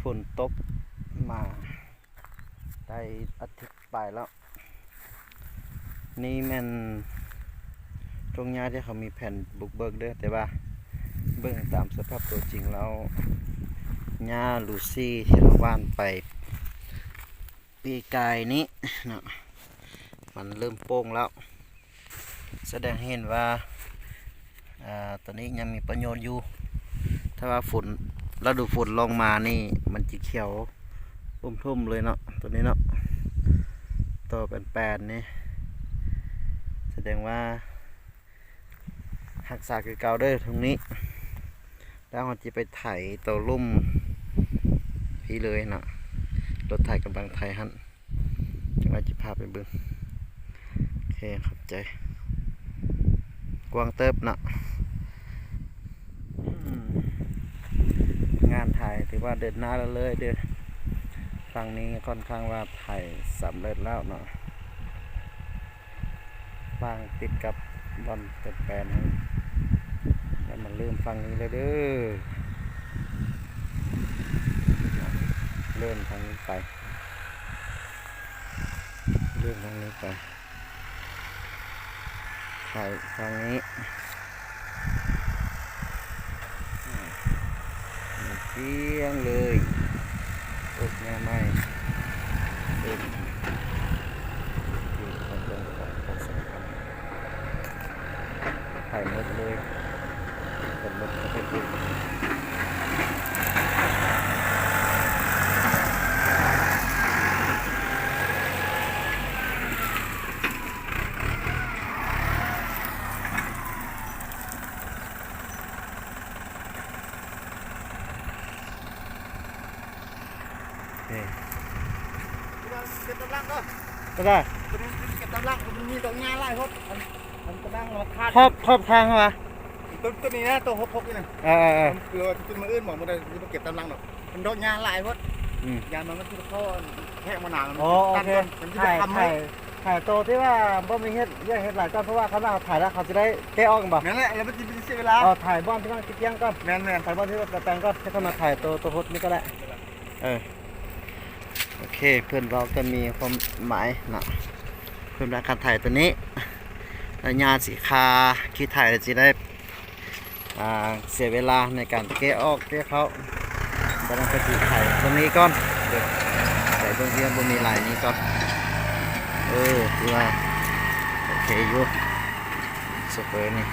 Phoo ntau mas ได้อาทิตย์ปลายแล้ว นี่แม่น โรงงานที่เขามีแผนบุกเบิกเด้อ แต่ว่าเบิ่งตามสภาพตัวจริงแล้ว หญ้าลูซี่ที่เราหว่านไปปีกายนี้นะ มันเริ่มโป่งแล้ว แสดงให้เห็นว่า อ่า ตัวนี้ยังมีประโยชน์อยู่ ถ้าว่าฝน ฤดูฝนลงมานี่ มันจะเขียวอุ้มทุ่มเลยเนาะ ตัวนี้เนาะ ตัวแปนๆนี่ แสดงว่า รักษาคือเก่าเด้อตรงนี้ แล้วเราจะไปไถตัวลุ่มพี่เลยเนาะ รถไถกำลังไถหั่น เดี๋ยวเราจะพาไปเบิ่ง โอเค ขอบใจ กว้างเติบเนาะ อืม งานไถถือว่าเดินหน้าแล้วเลยเด้อ ครั้งนี้ค่อนข้างว่าไถสำเร็จแล้วเนาะ ฟางติดกับบ่อนแปนๆนะ แล้วมันเริ่มฝั่งนี้แล้วเด้อ เริ่มทางนี้ไป เริ่มทางนี้ไป ถ่ายทางนี้ เกลี้ยงเลย โคตรง่ายมาก เออ คือความต้องการความสำคัญ ถ่ายหมดเลย กดหมดก็เป็น เก็บตามหลังก็ ก็ได้ ตัวนี้เก็บตามหลัง มันมีดอกหญ้าหลายหด อัน อันตารางราคา ครอบ ครอบทางเหรอ ต้น ต้นนี้นะ ตัวหกหกนี่นะ เออ เออ เออ มันเกลือที่ต้นมืออื่นบอกมันได้ มันเก็บตามหลังหรอก มันดอกหญ้าหลายหด อืม ยามมันก็คือข้อแทะมานาน อ๋อ มัน โอเค ตันก่อน มันจะ ถ่าย ทำ ถ่าย ถ่ายตัวที่ว่าบ่มีเฮ็ดเวียกเฮ็ดหลายก่อน เพราะว่าเขาว่าถ่ายแล้วเขาจะได้แก้ออกบ่ นั่นแหละ แล้วมันจะไม่เสียเวลา อ๋อ ถ่ายบ่อนที่มันเกลี้ยงก่อน แม่นๆ ถ่ายบ่อนที่มันแปลงก่อน แล้วค่อยมาถ่ายตัว ตัวฮดนี่ก็ได้ เออ โอเค เพื่อนเราก็มีความหมายนะ เพื่อนรักการถ่ายตัวนี้ แล้วญาติสีคาขี้ถ่ายจะได้ อ่า เสียเวลาในการแกะออกแกะเข้า ก็ต้องไปถือไถตรงนี้ก่อน เดี๋ยวไถเบื้องเดียวบ่มีหลายนี้ก่อน เออ ถือว่า โอเคอยู่ โชเฟอร์นี่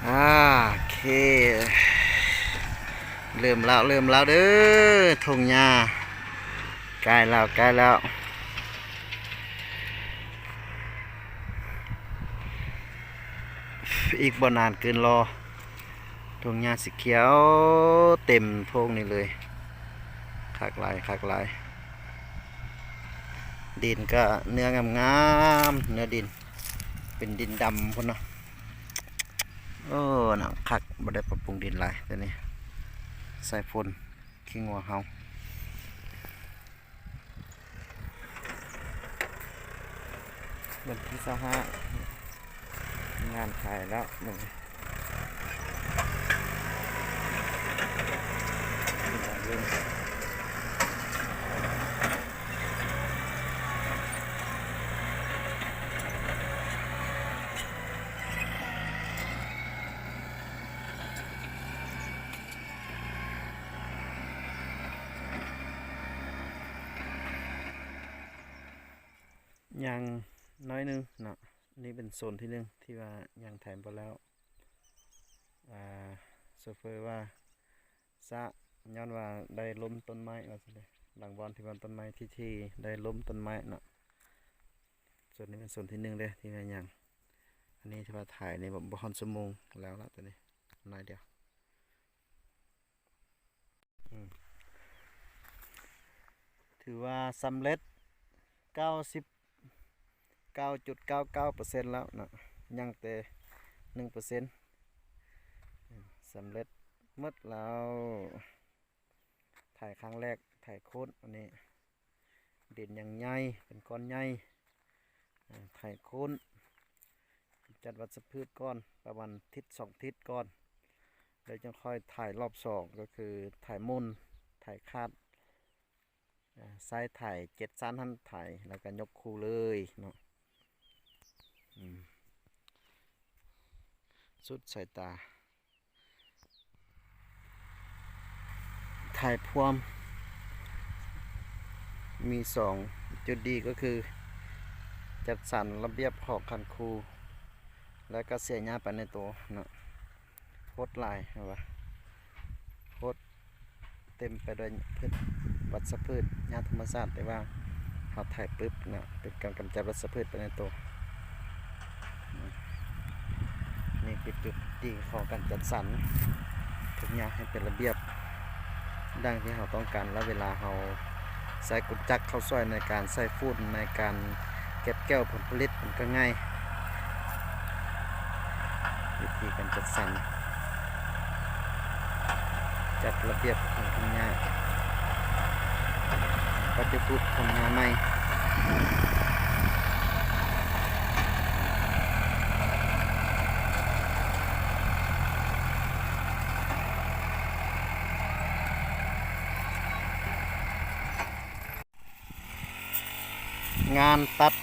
อ่า โอเค เริ่มแล้ว เริ่มแล้วเด้อ ทุ่งหญ้า ใกล้แล้ว ใกล้แล้ว อีกบ่นานเกินรอ ทุ่งหญ้าสีเขียวเต็มโพรงนี่เลย คักหลาย คักหลาย ดินก็เนื้องามๆ เนื้อดิน เป็นดินดำพุ้นเนาะ โอ้ หนังคัก บ่ได้ปรับปรุงดินหลาย ตัวนี้ ใส่ฝน ขี้งัวเฮา วันที่ซาวห้า งานถ่ายแล้วหนึ่ง ยังน้อยนึงเนาะ นี่เป็นโซนที่หนึ่งที่ว่ายางไถไปแล้ว อ่า โชเฟอร์ว่าซะ ย้อนว่าได้ล้มต้นไม้ว่าซั่นเด้ บางบ่อนที่ว่าต้นไม้ที่ที่ได้ล้มต้นไม้เนาะ โซนนี้เป็นโซนที่หนึ่งเด้ที่ว่ายาง อันนี้ที่ว่าถ่ายนี่บ่ฮอดชั่วโมงแล้วละตัวนี้ น้อยเดียว อืม ถือว่าสำเร็จเก้าสิบเก้าจุดเก้าเก้าเปอร์เซ็นต์แล้วนะ ยังแต่หนึ่งเปอร์เซ็นต์ สำเร็จหมดแล้ว ถ่ายครั้งแรก ถ่ายโคตรอันนี้ ดินยังใหญ่ เป็นก้อนใหญ่ อ่า ถ่ายโคตร จัดวัชพืชก่อน ประมาณอาทิตย์สองอาทิตย์ก่อน แล้วจึงค่อยไถรอบสอง ก็คือไถมูล ไถคาด อ่า ไซส์ไถเจ็ดชั้นหั่น ไถ แล้วก็ยกคูเลยเนาะ อืม สุดสายตา ไถพรวน มีสองจุดดีก็คือ จัดสรรระเบียบของคันคู แล้วก็เสียหญ้าไปในตัวเนาะ หดหลาย เห็นปะ หด เต็มไปด้วยพืช วัชพืช หญ้าธรรมชาติ แต่ว่าเราไถปุ๊บนะ เป็นการกำจัดวัชพืชไปในตัว นี่คือจุดดีของการจัดสรรทุ่งหญ้าให้เป็นระเบียบ ดังที่เราต้องการ และเวลาเราใช้กลจักรเข้าช่วยในการใส่ฝุ่น ในการเก็บเกี่ยวผลผลิตมันก็ง่าย วิธีการจัดสรร จัดระเบียบของทุ่งหญ้า ปฏิรูปทุ่งหญ้าใหม่ งานตัด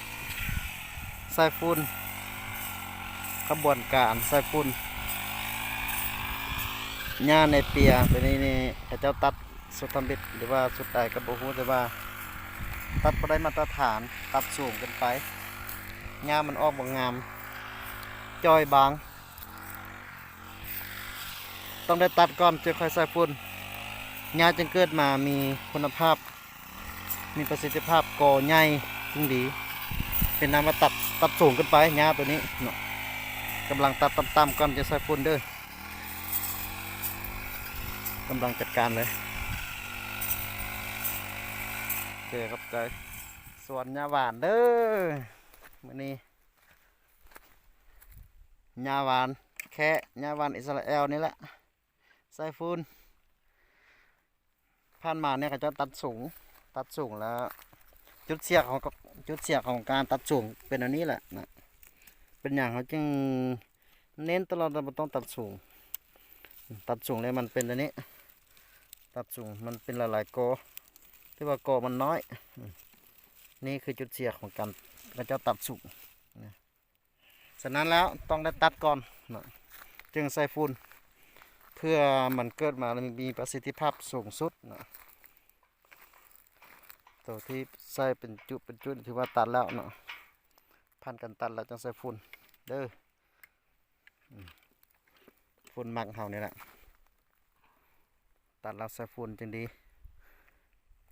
ไส้ฝุ่น ขบวนการไส้ฝุ่น หญ้าเนเปียตัวนี้นี่ เขาเจ้าตัดสุดทำอิฐ หรือว่าสุดใดก็บ่ฮู้ แต่ว่าตัดบ่ได้มาตรฐาน ตัดสูงเกินไป หญ้ามันออกบ่งาม จ้อยบาง ต้องได้ตัดก่อนจึงค่อยใส่ฝุ่น หญ้าจึงเกิดมามีคุณภาพ มีประสิทธิภาพ กอใหญ่ จึงดี เป็นนั้นว่าตัด ตัดสูงเกินไป หญ้าตัวนี้เนาะ กำลังตัดต่ำๆก่อนจะใส่ฝุ่นเด้อ กำลังจัดการเลย โอเค ขอบใจ สวนหญ้าหวานเด้อ มื้อนี้ หญ้าหวาน แคะ หญ้าหวานอิสราเอลนี่แหละ ใส่ฝุ่น ผ่านมาเนี่ยเขาจะตัดสูง ตัดสูงแล้ว จุดเสียของ จุดเสียของการตัดสูงเป็นอันนี้แหละนะ เป็นอย่างเขาจึงเน้นตลอดว่าบ่ต้องตัดสูง ตัดสูงแล้วมันเป็นอันนี้ ตัดสูงมันเป็นหลายๆกอ ที่ว่ากอมันน้อย นี่คือจุดเสียของการ เขาเจ้าตัดสูงนะ ฉะนั้นแล้วต้องได้ตัดก่อนนะ จึงใส่ฝุ่น เพื่อมันเกิดมามีประสิทธิภาพสูงสุดนะ ตัวที่ใส่เป็นจุเป็นจุถือว่าตัดแล้วเนาะ ผ่านการตัดแล้วจังใส่ฝุ่นเด้อ อืม ฝุ่นหมักเฮานี่แหละ ตัดแล้วใส่ฝุ่นจึงดี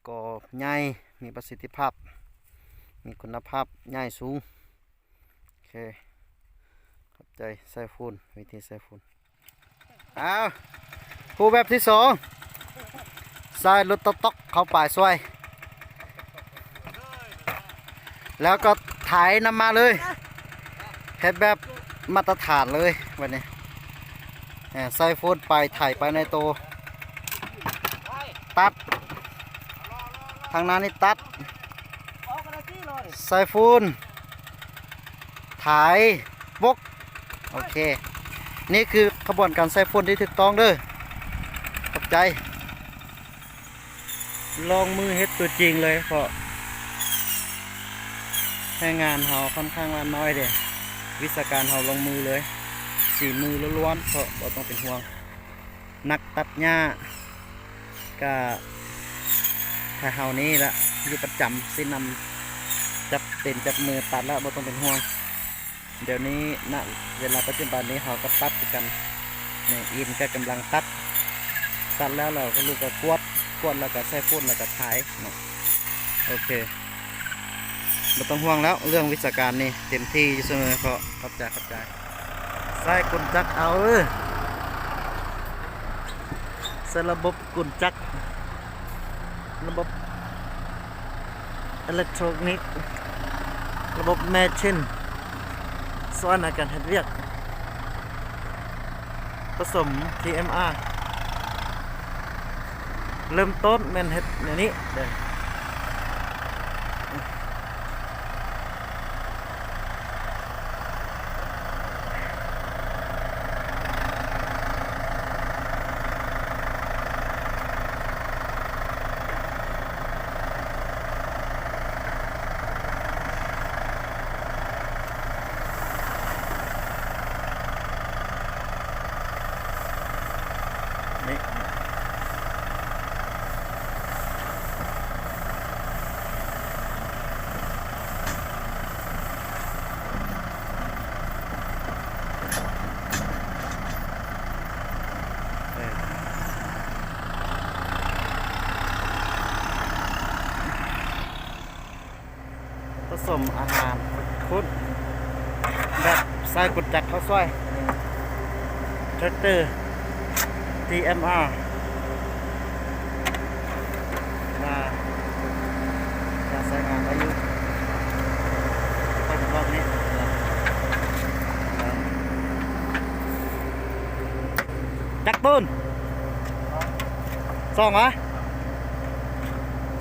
กอใหญ่ มีประสิทธิภาพ มีคุณภาพ ใหญ่สูง โอเค ขอบใจ ใส่ฝุ่น วิธีใส่ฝุ่น อ้าว รูปแบบที่สอง ใส่รถต๊อกๆเข้าไปช่วย แล้วก็ไถนำมาเลย เฮ็ดแบบมาตรฐานเลยวันนี้ เอ่อ ใส่ฝุ่นไป ไถไปในตัว ตัด ทางหน้านี่ตัด ใส่ฝุ่น ไถ บก โอเค นี่คือขบวนการใส่ฝุ่นที่ถูกต้องเด้อ ขอบใจ ลงมือเฮ็ดตัวจริงเลย เพราะแรงงานเฮาค่อนข้างว่าน้อยเด้ วิชาการเฮาลงมือเลย ฝีมือล้วนๆ เพราะบ่ต้องเป็นห่วง นักตัดหญ้าก็ถ้าเฮานี่ละ อยู่ประจำ สินำจับเต็นจับมือตัดแล้ว บ่ต้องเป็นห่วง เดี๋ยวนี้ ณ เวลาปัจจุบันนี้ เฮาก็ตัดคือกัน นี่ อินก็กำลังตัด ตัดแล้วเราก็ลูกก็กวด กวดแล้วก็ใส่ฝุ่นแล้วก็ไถเนาะ โอเค บ่ต้องห่วงแล้ว เรื่องวิชาการนี่เต็มที่อยู่เสมอ เพราะ ขอบใจ ขอบใจ ใส่กลจักรเอา เออ ใส่ระบบกลจักร ระบบอิเล็กทรอนิกส์ ระบบแมชชีน ช่วยในการเฮ็ดเวียก ผสม ทีเอ็มอาร์ เริ่มต้นแม่นเฮ็ดแนวนี้เด้อ อืม อืม Cụm ahan khub npaj xaiv kuv cov khau xuaij, tractor, T M R. Xaiv nga pab yub, pab yub ni. Cov tun, xoom a,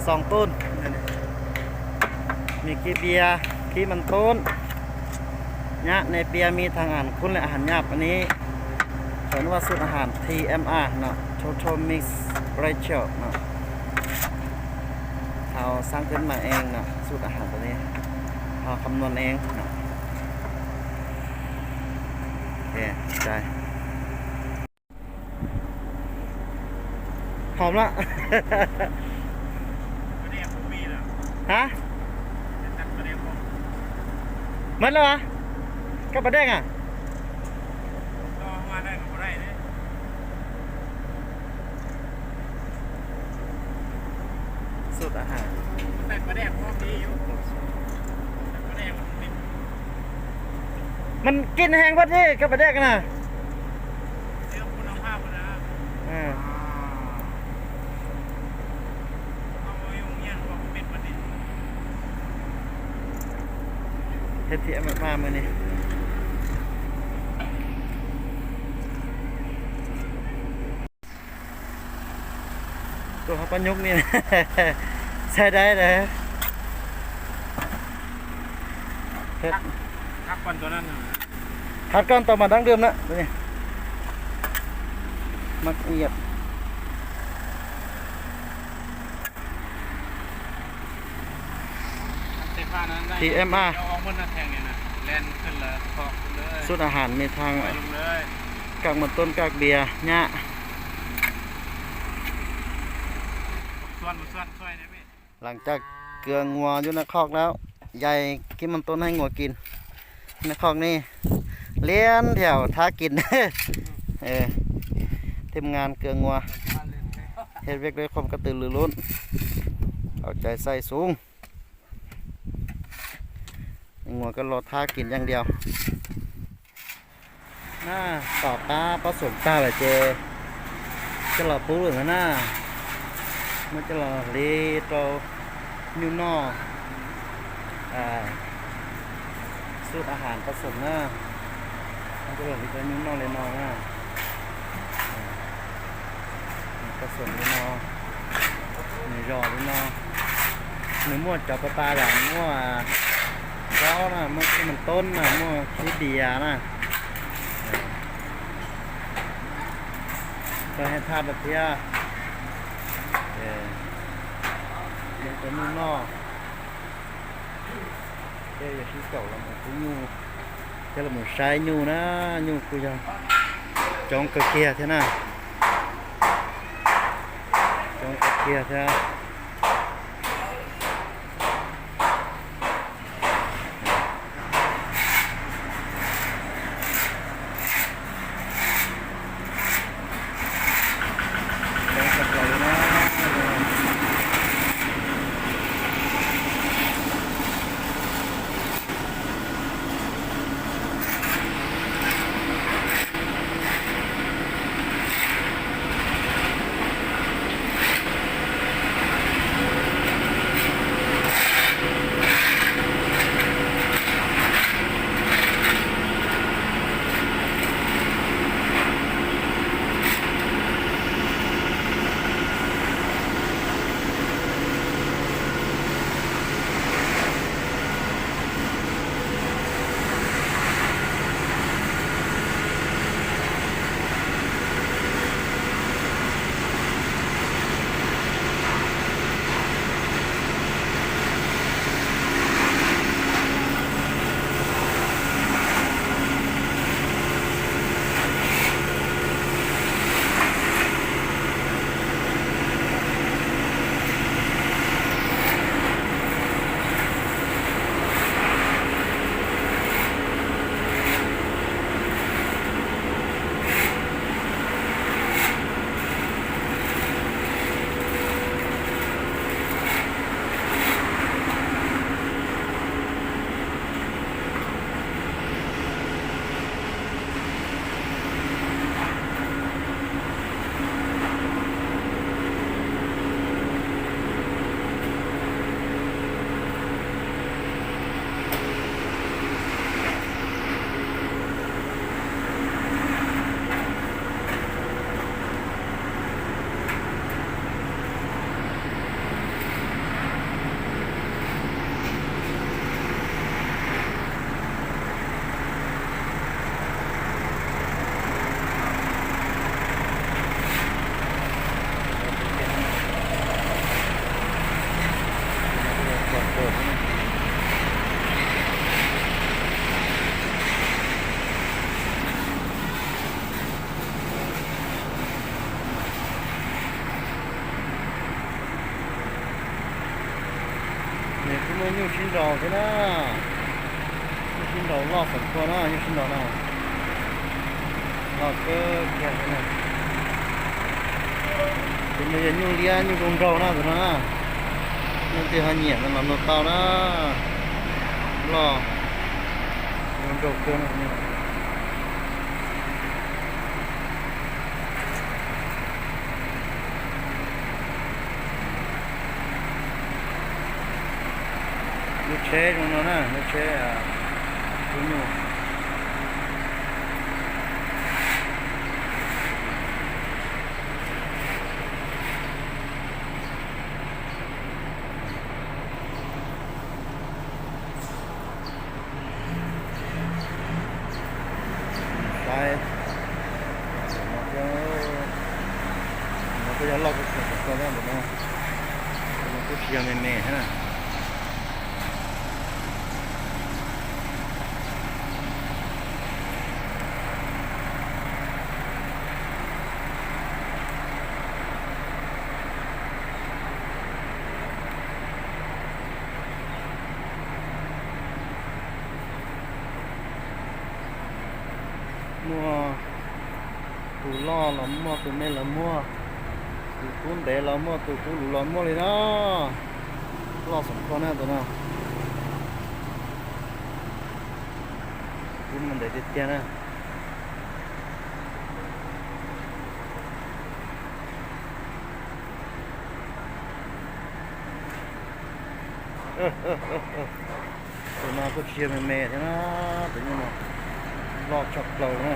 xoom tun. Nws kib npias, kib maj toob, nyab nej piav me thaj ahan khub le ahan nyab ni. Thaum no ua xub ahan T M R no, Total Mix Ratio no. Thau xaab keb maaj eeg no, xub ahan tau ni, thau kham nuam eeg no. Haum lawm. Hab, maj lawm a, kab pas dej a. Mas kib heev koj thiab kab pas dej na. Thiab thiab mas mas ni. Tus hab pab nyub ni, xav dai lawm. Hab koj tau mas dab dwm na. Mas yam T M A, xub ahan me thaj, kaj maj toob kaj npias nyab. Laas caj kws nguas yub naj khoj lawm, yai kib maj toob hab nguas kis. Naj khoj ni liab nrhiav thab kis. Team ngaan kws nguas, hej vej le khom kab tw lwm lub, hauv cai xaij xub, nguas koj los thab kis yeej diam. Na, tom qab pab xoom tag lawm ces coj los pub lawm ntag na. Muab coj los hliv rau nyuj noj, xub ahan pab xoom na. Muab coj los hliv rau nyuj noj li no na. Pab xoom li no, nws zos li no, nws muaj cov pas tas yom, muaj zaub na, muaj kib maj toob na, muaj kib npias na. Tau hej thaj rau thiab. Cov nyuj noj, tej yog sib caum los mus pub nyuj, coj los mus saib nyuj na. Nyuj kuj yog coob kawg kiag thiab na, coob kawg kiag thiab. Nyuj sib nraus thiab na, nyuj sib nraus loj xeem kho na, nyuj sib nraus na, loj kawg kiag thiab na. Tus no yog nyuj liab nyuj zoo nraug na tus no na, leej twg ho nyiam no los nug tau na, loj zoo nraug kawg no. Lub tsheb zoo no na, lub tsheb tub nyuj. Saib, no kuj yog loj kawg kiag ntawm no, no kuj tsis yog me me thiab na. Muaj tus loj los muaj, tus me los muaj, tus kub ntev los muaj, tus kub luv los muaj li na. Loj xeem kho na tus no. Kub muaj ntev tiag tiag na. Tus no kuj tsis yog me me thiab na, tus nyuj no loj tshaj plaws na.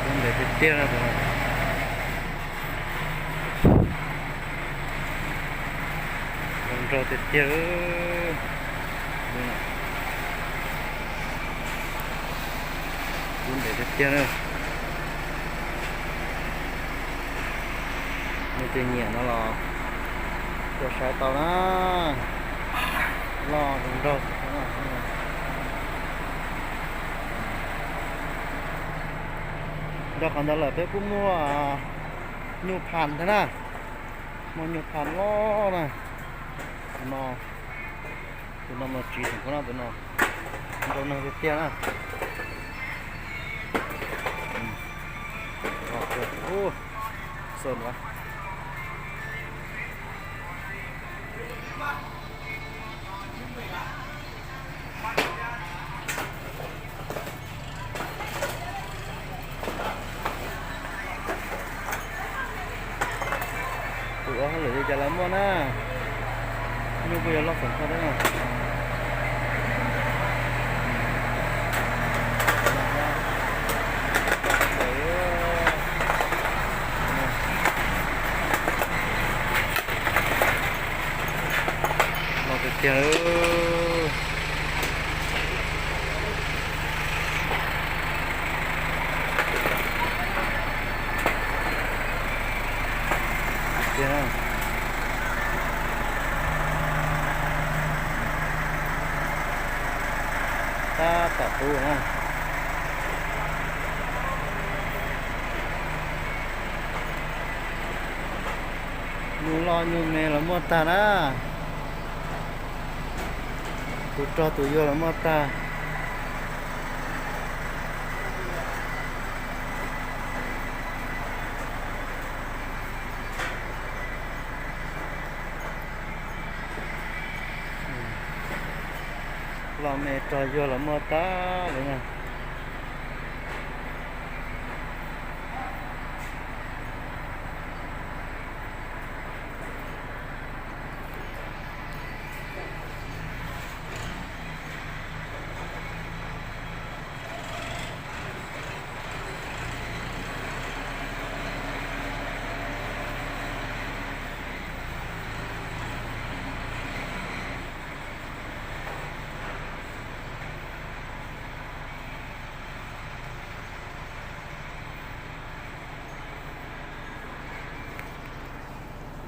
Kub ntev tiag tiag na tus no. Zoo nraug tiag tiag. Kub ntev tiag tiag na. Leej twg nyiam no los tuaj saib tau na. Loj zoo nraug. Nrog qhov ntawd lawm peb kuj muaj nyuj phas thiab na. Muaj nyuj phas loj na. Tus no, tus no mas tsis xeem kho na, tus no nrau neeg tiag tiag na. Ub, xav na. Tus ua hauj lwm li cas los muaj na. Nyuj kuj yog loj xeem kho thiab na. Loj tiag tiag. Tiag. Tab tom tu na. Nyuj loj nyuj me los muaj tag na. Tus rog tus yuag los muaj tag. Loj me rog yuag los muaj tag li na.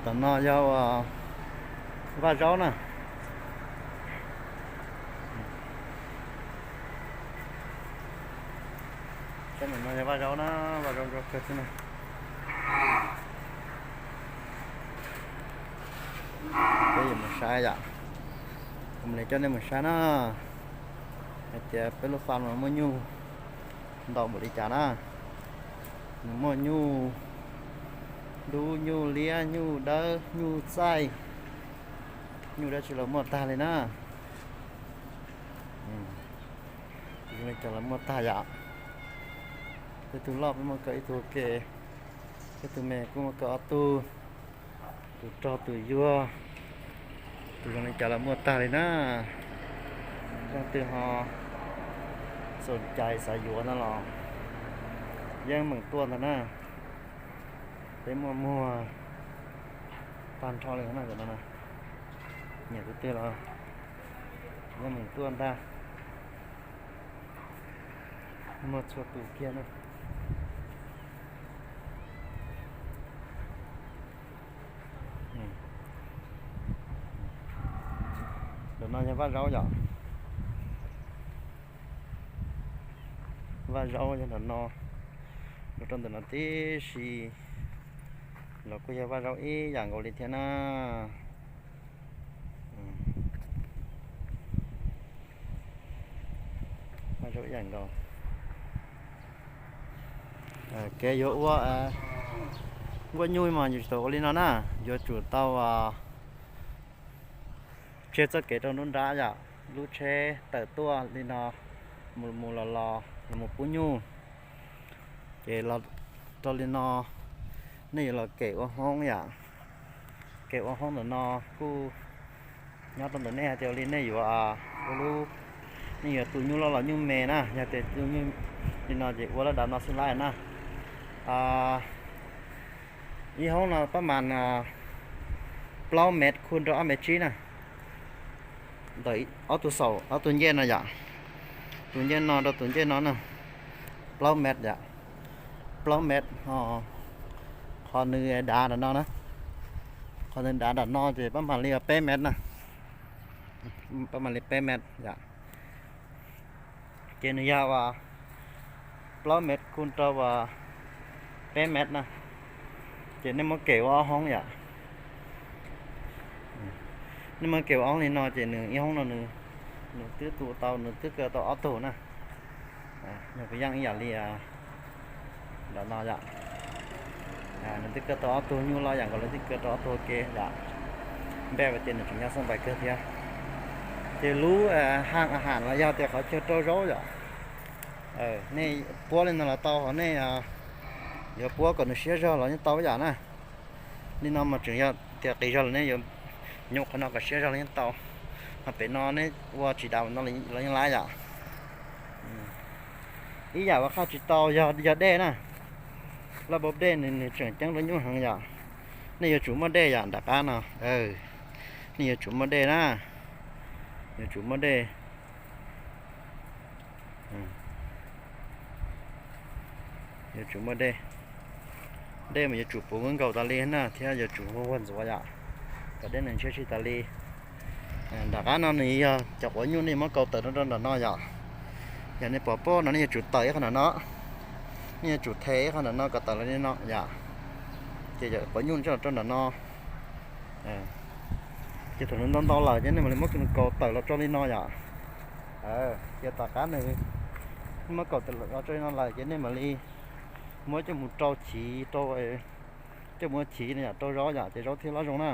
Tom no yog ua vaj zaub na. Sab no yog vaj zaub na, vaj zaub ntsuab kawg xwb na. Peb yuav mus saib yom, kuv mam li coj nej mus saib na, hais tias peb lub fam no muaj nyuj ntau npaum li cas na. Nws muaj nyuj dub, nyuj liab, nyuj dawb, nyuj txaij, nyuj dab tsi los muaj tag li na. Tus zoo li cas los muaj tag yom. Tej tug loj peb muaj kaw ib tug ua ke, tej tug me kuj muaj kaw ob tug, tus rog tus yuag, tus zoo li cas los muaj tag li na. Leej twg ho xav cais xav yuav no los yeej meem tuaj ntag na. Peb muaj muag tag nrho li no, nyiam tus twg los yeej meem tuaj ntag. Muaj txhua tus kiag na. Ntawm no yog vaj zaub yom. Vaj zaub yog ntawm no, los rau ntawm no tib si los kuj yog vaj zaub ib yam nkaus li thiab na. Vaj zaub ib yam nkaus. Kev yuav ua nkuaj nyuj mas yuav tsum tau ua li no na, yuav tsum tau tseg txoj kev rau nruab nrab yom, lub tsheb tawm tuaj li no, mus mus los los los mus pub nyuj. Ces rau li no nej yuav los kem ua hoob yom. Kem ua hoob ntawm no kuj nyob rau ntawm nej hais tias ua li nej yuav ua lub, nej yuav tu nyuj loj los nyuj me na, yog tias tu nyuj li no ces ua lab dav no xwb lawm na. Ib hoob no pab mas plaub mev khu rau ob mev tsib na. Ntawm ob tug xaum ob tug ncej no yom, tus ncej no rau tus ncej no na, plaub mev yom, plaub mev. Qhov nws dav nram no na, qhov nws dav nram no ces pab mam li peb mev na, pab mam li peb mev yom. Ces nws yog uas plaub mev khu rau uas peb mev na, ces nej muab kem ua ob hoob yom. Nej muab kem ua ob hoob li no ces nws ib hoob no nws twb tu tau, nws twb kaw tau ob tug na. Yog kuv yeej ib yam li ntawm no yom. Nws twb kaw tau ob tug nyuj loj yam nkaus, lawv twb kaw tau ob tug ke yom. Npaj tias nws tseem nyob xab npais kawg thiab. Ces lub haj ham los yog tias qhov chaw rau zaub yom. Nej puab li no los tau, ho nej yuav puab kom nws siab zog los yeej tau yom na. Li no mas tseem yog tias qis zog los nej yuav nyuj qhov no kom siab zog los yeej tau. Ho pem no nej ua tsis dav no los yeej laib yom. Ib yam uas qaj tsis tau yog dej na. Laj npab dej nws tseem ceeb rau nyuj heev yom. Nej yuav tsum muaj dej yom nram qab no. Nej yuav tsum muaj dej na. Yuav tsum muaj dej. Yuav tsum muaj dej. Dej mas yuav tsum puv nkaus tas li na thiab yuav tsum huaj huaj ntxuav yom, kom dej nws ntshiab tshij tas li. Nram qab no nws yog cov quav nyuj nej muab kaus tawm rau nram no yom. Yog nej pom pob no nej yuav tsum tawm ib qho nram no, nej yuav tsum them ib qho nram no kom tawm los li no yom. Ces cov quav nyuj coj los rau nram no. Ces thaum nws ntau ntau lawm ces nej mam li muab nws kaus tawm los rau li no yom. Ces tom qab nws muab kaus tawm los rau li no lawm ces nej mam li muab coj mus rau chiv, rau, coj mus ua chiv no yom, rau zaub yom, ces zaub thiaj loj zoo na.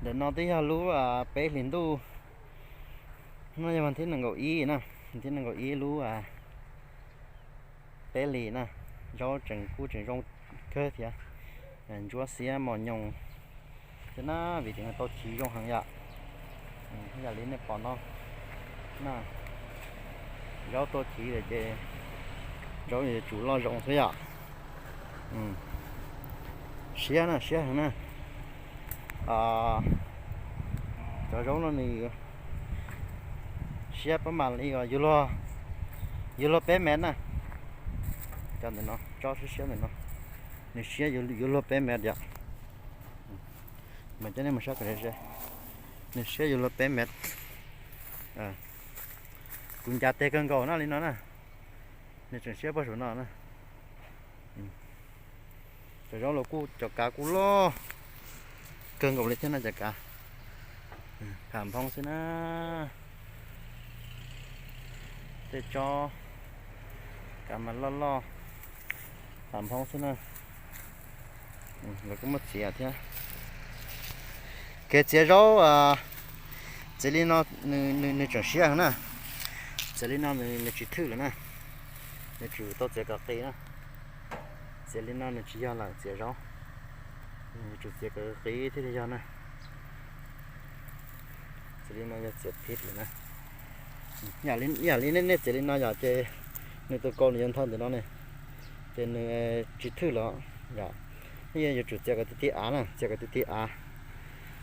Ntawm no twb yog lub peb hlis ntuj, no yog vas thib nees nkaum ib na, vas thib nees nkaum ib lub peb hlis na, zaub tseem kub tseem zoo kawg thiab, ntsuab xiab mos nyoos thiab na, vim tias nws tau chiv zoo heev yom. Yam li nej pom no na, zaub tau chiv lawm ces zaub yuav tsum loj zoo xwb yom. Siab na, siab heev na. Cov zaub no nws siab pab mam li yuav luag peb mev na. Cov ntawm no tsob siab siab ntawm no, nws siab yuav luag peb mev yom. Mas coj nej mus saib kom ze ze, nws siab yuav luag peb mev. Kuv ncav tes kawg nkaus na li no na, nws tseem siab puag saum no na. Cov zaub los kuj cov kav kuj loj, Kawg nkaus li thiab no cov kav, pham nphoob xwb na. Tej tsob kav mas loj loj, pham nphoob xwb na. Lawv kuj muaj txiav thiab. Kev txiav zaub, txiav li no, nws tseem siab heev na. Txiav li no nws tsis thwj lawm na. Nws tsum tau txiav kom qis na. Txiav li no nws tsis yog lawm txiav zaub, yuav tsum txiav kom qis thiaj li yog na. Txiav li no yog txiav phiv lawm na. Yam li nej txiav li no yom ces nws tus kaus nws yuav nthawv ntawm no ne, ces nws tsis thwj lawm yom. Nej yuav tsum txiav kom ti ti av na, txiav kom ti ti av,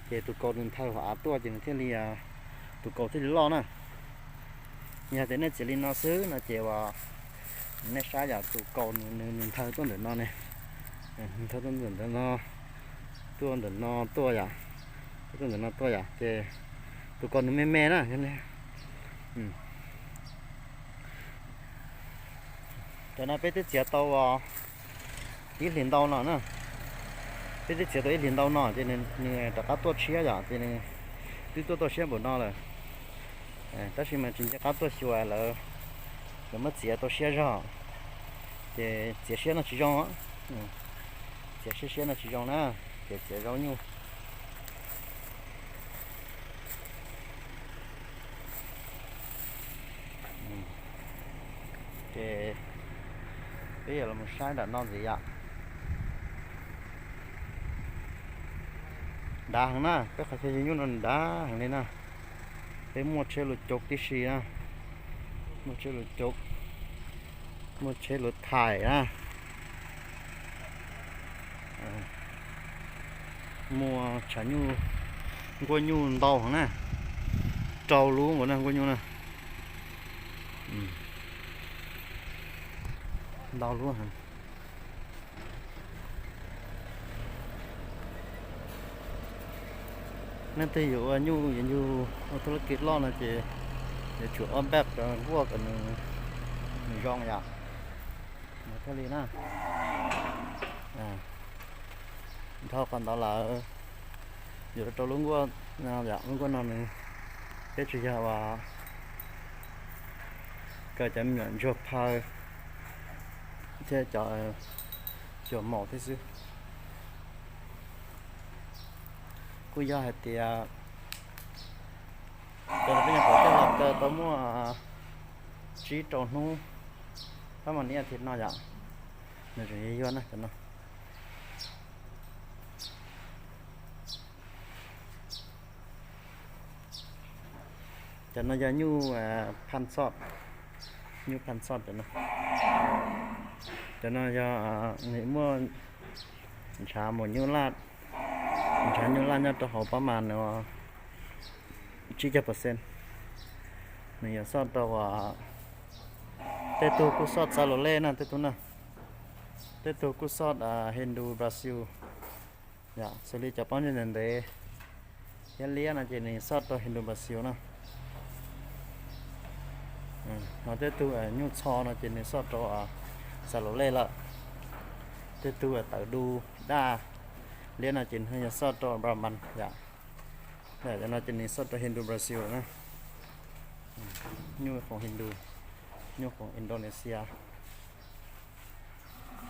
ces tus kaus nws nthawv hauv av tuaj ces nws thiaj li, tus kaus thiaj li loj na. Yog tias nej txiav li no xwb no ces uas nej saib yom, tus kaus nws nthawv tuaj ntawm no ne, nthawv tuaj ntawm no, tuaj ntawm no tuaj yom, tuaj ntawm no tuaj yom, ces tus kaus nws me me na. Cov no peb twb txiav tau ib hlis ntau no na. Peb twb txiav tau ib hlis ntau no ces nws rov qab tuaj tshiab yom, ces nws twb tuaj tau siab npaum no lawm. Tab sis mas tsis nco qab tuaj xyuas lawv, lawv muab txiav tau siab zog, ces txiav siab no tsis zoo. Txiav siab siab no tsis zoo na, ces txiav zaub nyuj. Ces peb yuav los saib nram no ntxiv yom. Dav heev na, peb qhov chaw yug nyuj no dav heev li na. Peb muaj tsheb lus coob tib si na, muaj tsheb lus coob, muaj tsheb lus thaim na. Muaj tshav nyuj, nkuaj nyuj ntau heev na, rau lub nkaus na nkuaj nyuj na, ntau lub heev. Leej twg yuav ua nyuj yuav yug ua thub lab kis loj no ces yuav tsum ob npaj rau nkuaj kom nws zoo yom, nws thiaj li na. Dhau qhov ntawd lawm, yuav rau lub nkuaj, lub nkuaj no nws, peb tsuas yog uas kaw cov me nyuam ntsuag phaw thiab cov cuam maum thiab xwb. Kuj yog hais tias cov peb nyuam qhuav coj los kaw tau muaj tsib rau hnub, pab mam niaj thib no yom, nws tseem yuag yuag na cov no. Cov no yog nyuj phaj xoj, nyuj phaj xoj cov no. Cov no yog nws muaj ntshav mus nyuj laj, ntshav nyuj laj nyob rau hauv pab mas nws tsib caug percent. Nws yog soj rau, tej tug kuj soj Xalolej na tej tug na, tej tug kuj soj Hindu Brazil. Yog xws li cov pob ntseg ntev ntev thiab liab no ces nws soj rau Hindu Brazil na. Ho tej tug nyuj txho no ces nws soj rau Xalolej lawm. Tej tug tawv du daj liab no ces nws yog soj rau Brahman yom. Yog cov no ces nws soj rau Hindu Brazil na. Nyuj khoom Hindu, nyuj khoom Indonesia,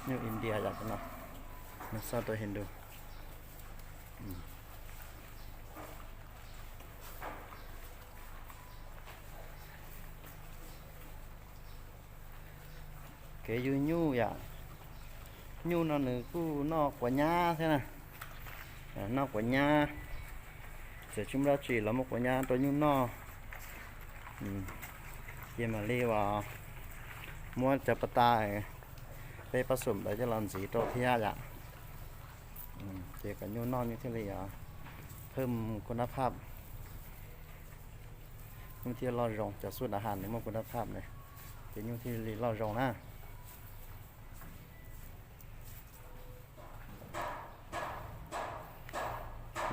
nyuj India yom, cov no nws soj rau Hindu. Kev yug nyuj yom, nyuj no nws kuj noj quav nyab thiab na. Noj quav nyab, txawm tsis muaj dab tsi los muab quav nyab rau nyuj noj. Ces mam li uas muab cov pas tas peb pab xum ntawd coj los ntxiv rau thiab yom. Ces kom nyuj noj nyuj thiaj li phwj ku nab phaj, nyuj thiaj loj zoo, cov xub dav has nws muaj ku nab phaj ne, ces nyuj thiaj li loj zoo na.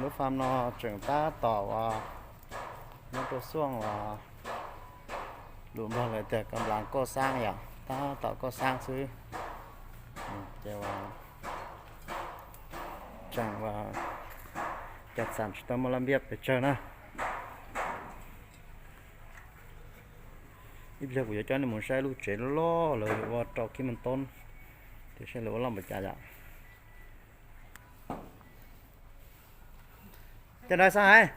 Lub fam no tseem tab tom uas nyob rau xuaj uas lus Nplog lawv tias kab nplas koj xab yom, tab tom koj xab xwb. Ces uas tseem uas Txam tsis tau muaj laj npiab pes tsawg na. Ib pliag kuv yuav coj nej mus saib lub tsev loj loj lawv ua rau khib maj toob, tias saib lawv ua loj npaum cas yom. Cov ntawd xav hais,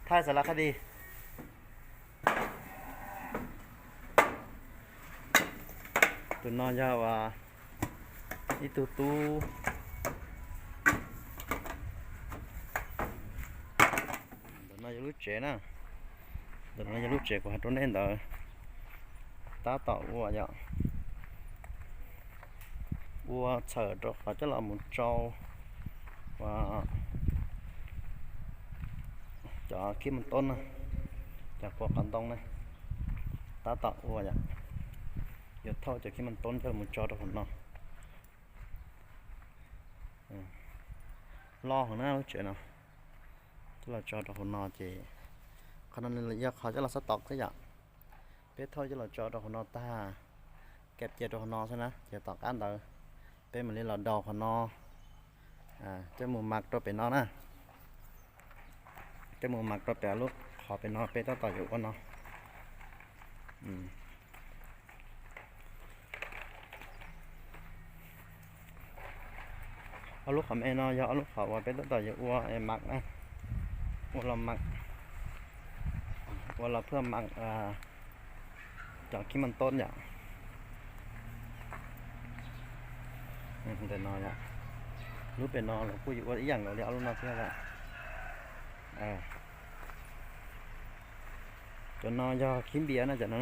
hais xav las qhab di. Tus no yog ua ib tug tub. Ntawm no yog lub tsev na. Ntawm no yog lub tsev kuv hais rau nej ntawd. Tab tom ua yom, ua txhawm rau qhov coj los mus tsau ua cov khib maj toob na, cov quav qos ntoo na. Tab tom ua yom, yuav thauj cov khib maj toob coj los mus tso rau hauv no. Loj heev na lub tsev no. Coj los tso rau hauv no ces qhov no nws yog qhov coj los xab tom xwb yom. Peb thauj coj los tso rau hauv no tag, kab cia rau hauv no xwb na, ces tom qab ntawd peb mam li los daus qhov no coj mus mas rau pem no na. Coj mus mas rau pem lub qhov pem no peb tab tom yuav ua no. Ob lub qhov me no yog ob lub qhov uas peb tab tom yuav ua mas, ua los mas, ua los phaj mas cov khib maj toob yom. Ntawm no yom, lub pem no los kuj yuav ua ib yam nkaus li ob lub no thiab. Cov no yog khib npias na, cov no,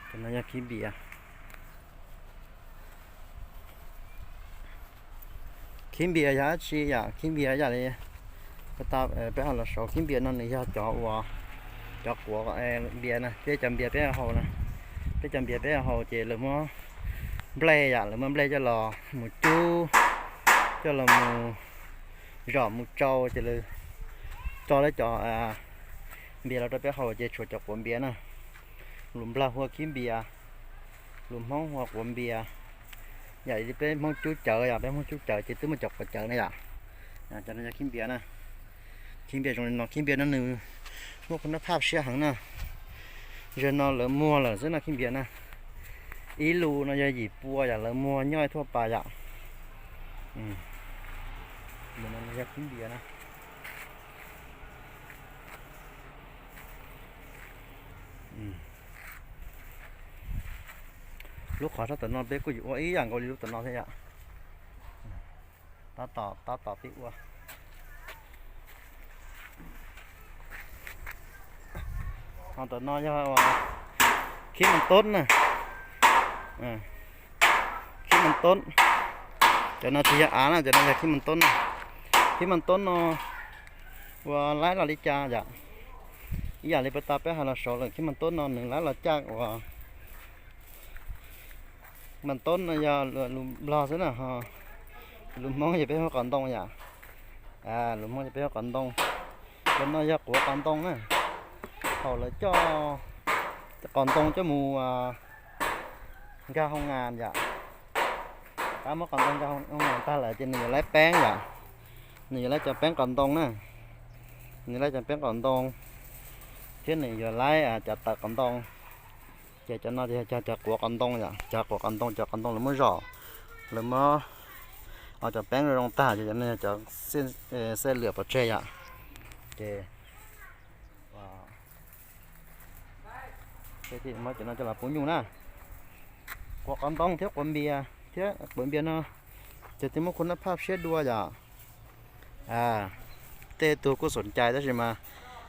cov no yog khib npias. Khib npias yog dab tsi yom? Khib npias yam li peb hais los saud, khib npias no nws yog cov uas, cov quav npias na, thiab cov npias peb haus na. Peb cov npias peb haus ces lawv muab nplej yom, lawv muab nplej coj los mus cub, coj los mus zom mus tsau ces lawv tso lawv cov npias los rau peb haus ces tshuav cov quav npias na. Lus Nplog hu ua khib npias, lus Hmoob hu ua quav npias. Yam li peb Hmoob cub cawv yom, peb Hmoob cub cawv ces twb muaj cov quav cawv na yom. Cov no yog khib npias na. Khib npias zoo li no, khib npias no nws muaj kuv nab phaj siab heev na. Zaum no lawv muag lawm xwb no khib npias na. Ib lus no yog yim pua yom, lawv muag nyob thuaj pas yom. Yog khib npias na. Lub qhov sab tom no peb kuj yuav ua ib yam nkaus li lub tom no thiab yom. Tab tom, tab tom pib ua. Ho tom no yog khib maj toob na. Khib maj toob. Cov no tsis yog av na, cov no yog khib maj toob na. Khib maj toob no ua laib los li cas yom? Ib yam li puag ta peb hais los saud lawm, khib maj toob no nws laib los caj ua, maj toob no yog lus Nplog xwb na ho, lus Hmoob ces peb hu qos ntoo yom. Lus Hmoob ces peb hu qos ntoo. Cov no yog quav qos ntoo na. Thaum lawv coj qos ntoo coj mus nkag hoo nas yom. Rov qab muab qos ntoo nkag hoo nas tag lawm ces nws yuav laib peeb yom. Nws yuav laib cov peeb qos ntoo na. Nws laib cov peeb qos ntoo thiab nws yuav laib cov tawv qos ntoo. Ces cov no ces yog cov quav qos ntoo yom, cov quav qos ntoo, cov qos ntoo lawv muab zom, lawv muab cov peeb zoo tag ces cov no yog cov xej lwam pov tseg yom. Ces muab cov no coj los pub nyuj na. Quav qos ntoo thiab quav npias, thiab quav npias no ces twb muaj kuv nab phaj siab dua yom. Tej tug kuj xoom cai tab sis mas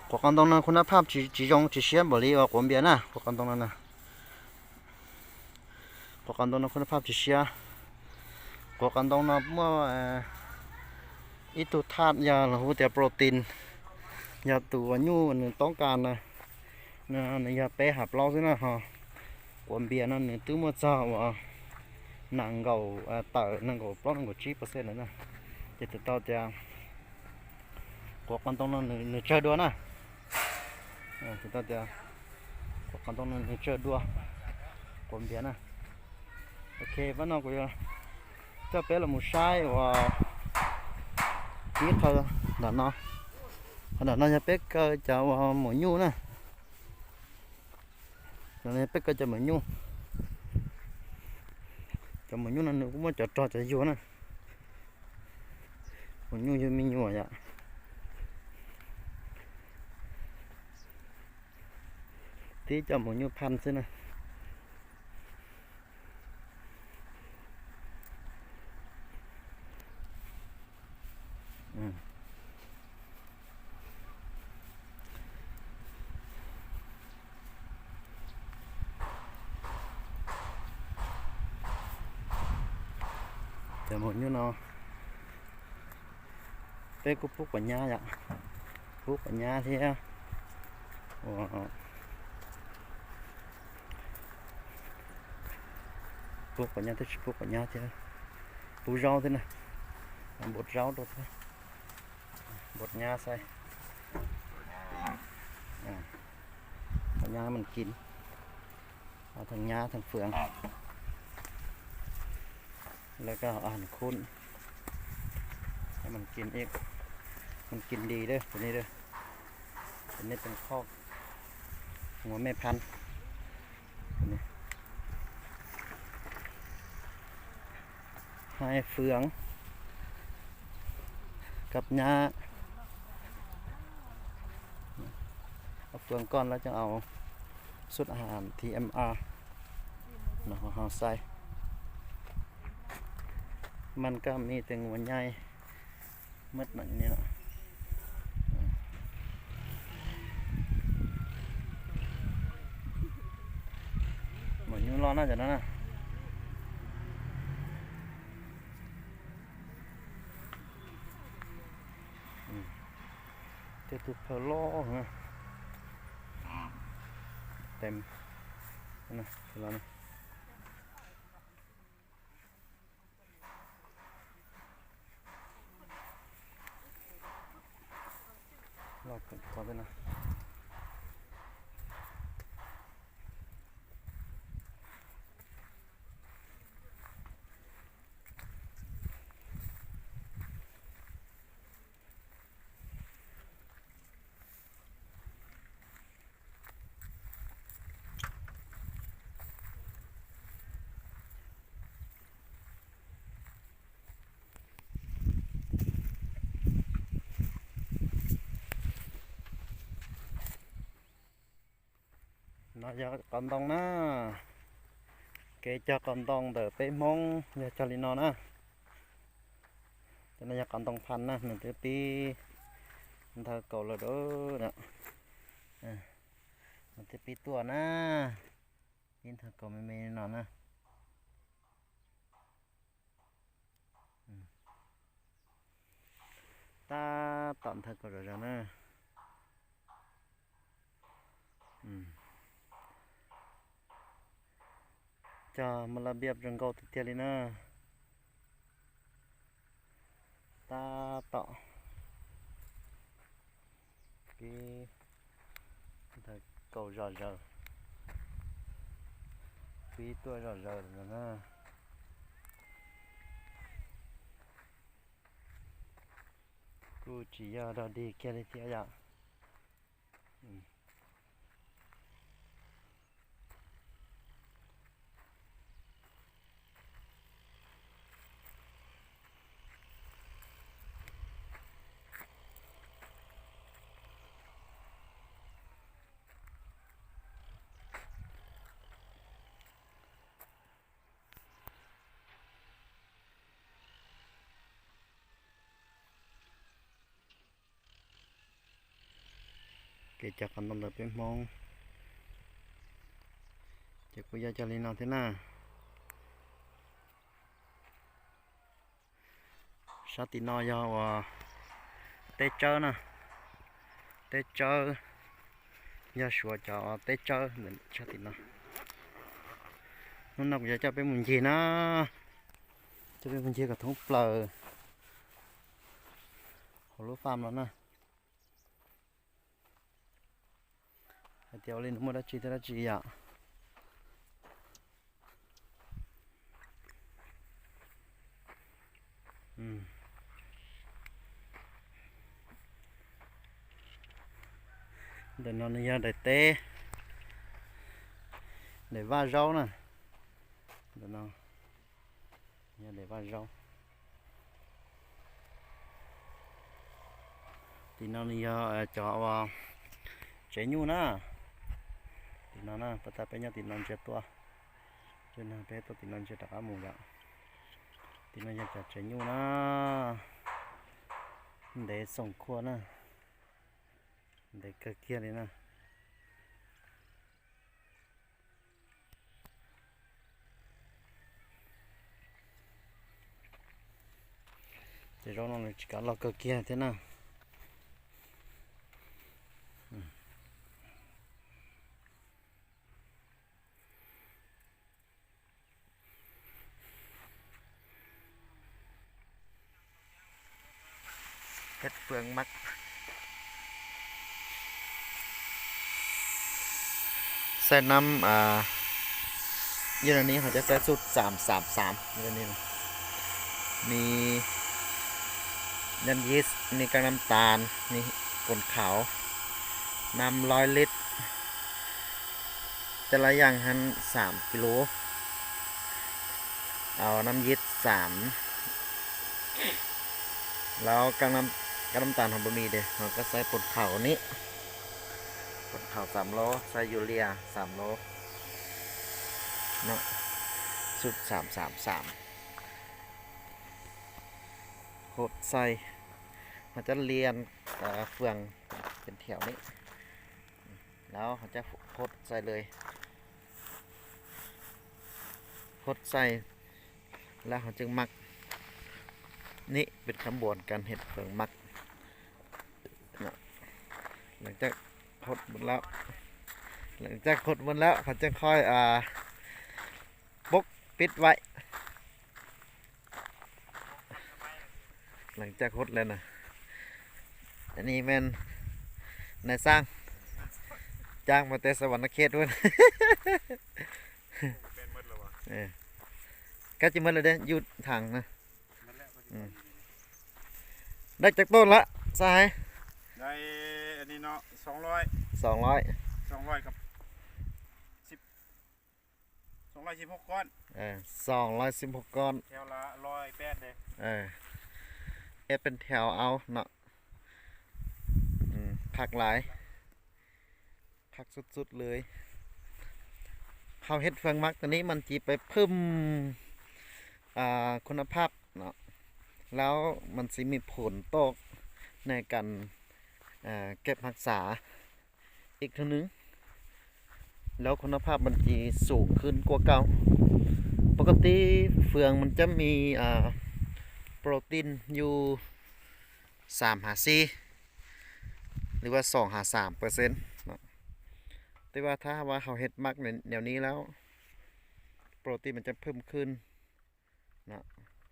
quav qos ntoo no kuv nab phaj tsis zoo tsis siab npaum li uas quav npias na, quav qos ntoo no na. Quav qos ntoo no kuv nab phaj tsis siab. Quav qos ntoo no muaj ib tug thaj yog los hu tias protein, yog tus uas nyuj nws toob kas na, nws yog peb ham plaub xwb na ho. Quav npias no nws twb muaj txog uas nees nkaum tawm, nees nkaum plaub nees nkaum tsib percent lawm na. Ces txhais tau tias quav qos ntoo no nws tsawg dua na. Txhais tau tias quav qos ntoo no nws tsawg dua quav npias na. Ok, pab no kuv yuav Coj peb los mus saib uas ib qho nram no. Qhov nram no yog peb kaw cov uas maum nyuj na. Cov no yog peb kaw cov maum nyuj. Cov maum nyuj no nws kuj muaj cov rog cov yuag na. Maum nyuj yug me nyuam yom. Tib cov maum nyuj phaj xwb na. Cov maum nyuj no peb kuj pub quav nyab yom, pub quav nyab thiab. Pub quav nyab thiab tsis pub quav nyab thiab, pub zaub thiab na, npua zaub rau thiab, npua nyab xaiv, quav nyab mas kis, theej nyab theej fwv, lawv koj a khub, mas kis, mas kis li, tus ni, tus ni pes khoj, ua mej phaj. Hai phường, cặp nhá. Phường con là trong ao xuất hàng thì em a nó ho sai. Măn cam mi từng nguồn nhai mất nặng nè. Maum nyuj loj na cov no na. Tej tug phawj loj na. Tes los na. Loj kawg ko tej no. No yog qos ntoo na. Kev cog qos ntoo ntawm peb Hmoob yog cog li no na. Cov no yog qos ntoo phaj na, nws twb pib nthaw kaus lawm na. Nws twb pib tuaj na, pib nthaw kaus me me li no na. Tab tom nthaw kaus zom zaws na. Cog mas laj biab zoo nkauj tiag tiag li na. Tab tom pib nthaw kaus zom zaws, pib tuaj zom zaws na. Kuj tsis yog dog dig kiag li thiab yom. Kev cog qos ntoo ntawm peb Hmoob ces kuj yog cog li no thiab na. Sab tim no yog uas teb tsawb na, teb tsawb, yog Suav cov teb tsawb ntawm sab tim no. Hnub no kuv yuav coj peb mus ncig na, coj peb mus ncig kom thoob plaws hauv lub fam no na. Hais tias ua li nws muaj dab tsi thiab dab tsi yom. Ntawm no nws yog daim teb, daim vaj zaub na. Ntawm no yog daim vaj zaub. Tim no nws yog cov uas tsev nyuj na. Tim no na, pas tas peb nyob tim no ntsia tuaj, peb tuaj tim no ntsia rov qab mus yom. Tim no yog cov tsev nyuj na, ntev xoom khua na, ntev kawg kiag li na. Ces zaub no nws tsis kav loj kawg kiag thiab na. Hej fwm mab, xaij nab, yog li no, hos cov xaij xub xam xam xam, yog li no, me nab yis, me kaab nab taas, me poos khauv, nab loib lib, tej lab yaaj hab xam kis lus, au nab yis xam, lawm kaab nab taas hos puas me tes, hos koj xaij poos khauv ni, poos khauv xam lub, xaij yus lias xam lub, xub xam xam xam, hod xaij, hos cov lias fwm tes thiaum ni, lawm hos cov hod xaij lawm, hod xaij lawm hos cov mab ni, peb khab npuas kas hej fwm mab. Lawm cov hod lawm, lawm cov hod lawm hos cov koj pub pib vaim. Lawm cov hod lawm na. Ni mas nais xaaj, caab mas tes xav vam na khiab dua. Kab tsis muaj lawm deb yus thaam na. Daj cov tuaj lawm xav hais? Xoom loib, xoom loib xib hauv koj, eb peb thiaum au no, qhov laij, qhov xub xub lawm, hau hej fwm mab tes ni mas tsis peb phwm คุณภาพ no, lawm mas tsis me phum toj ในการเก็บรักษา อีกเท่านึง แล้วคุณภาพมันจะสูงขึ้นกว่าเก่า ปกติเฟืองมันจะมีอ่าโปรตีนอยู่สามหาสี่ หรือว่าสองหาสามเปอร์เซ็นต์ แต่ว่าถ้าว่าเราเฮ็ดหมักในแนวนี้แล้ว โปรตีนมันจะเพิ่มขึ้น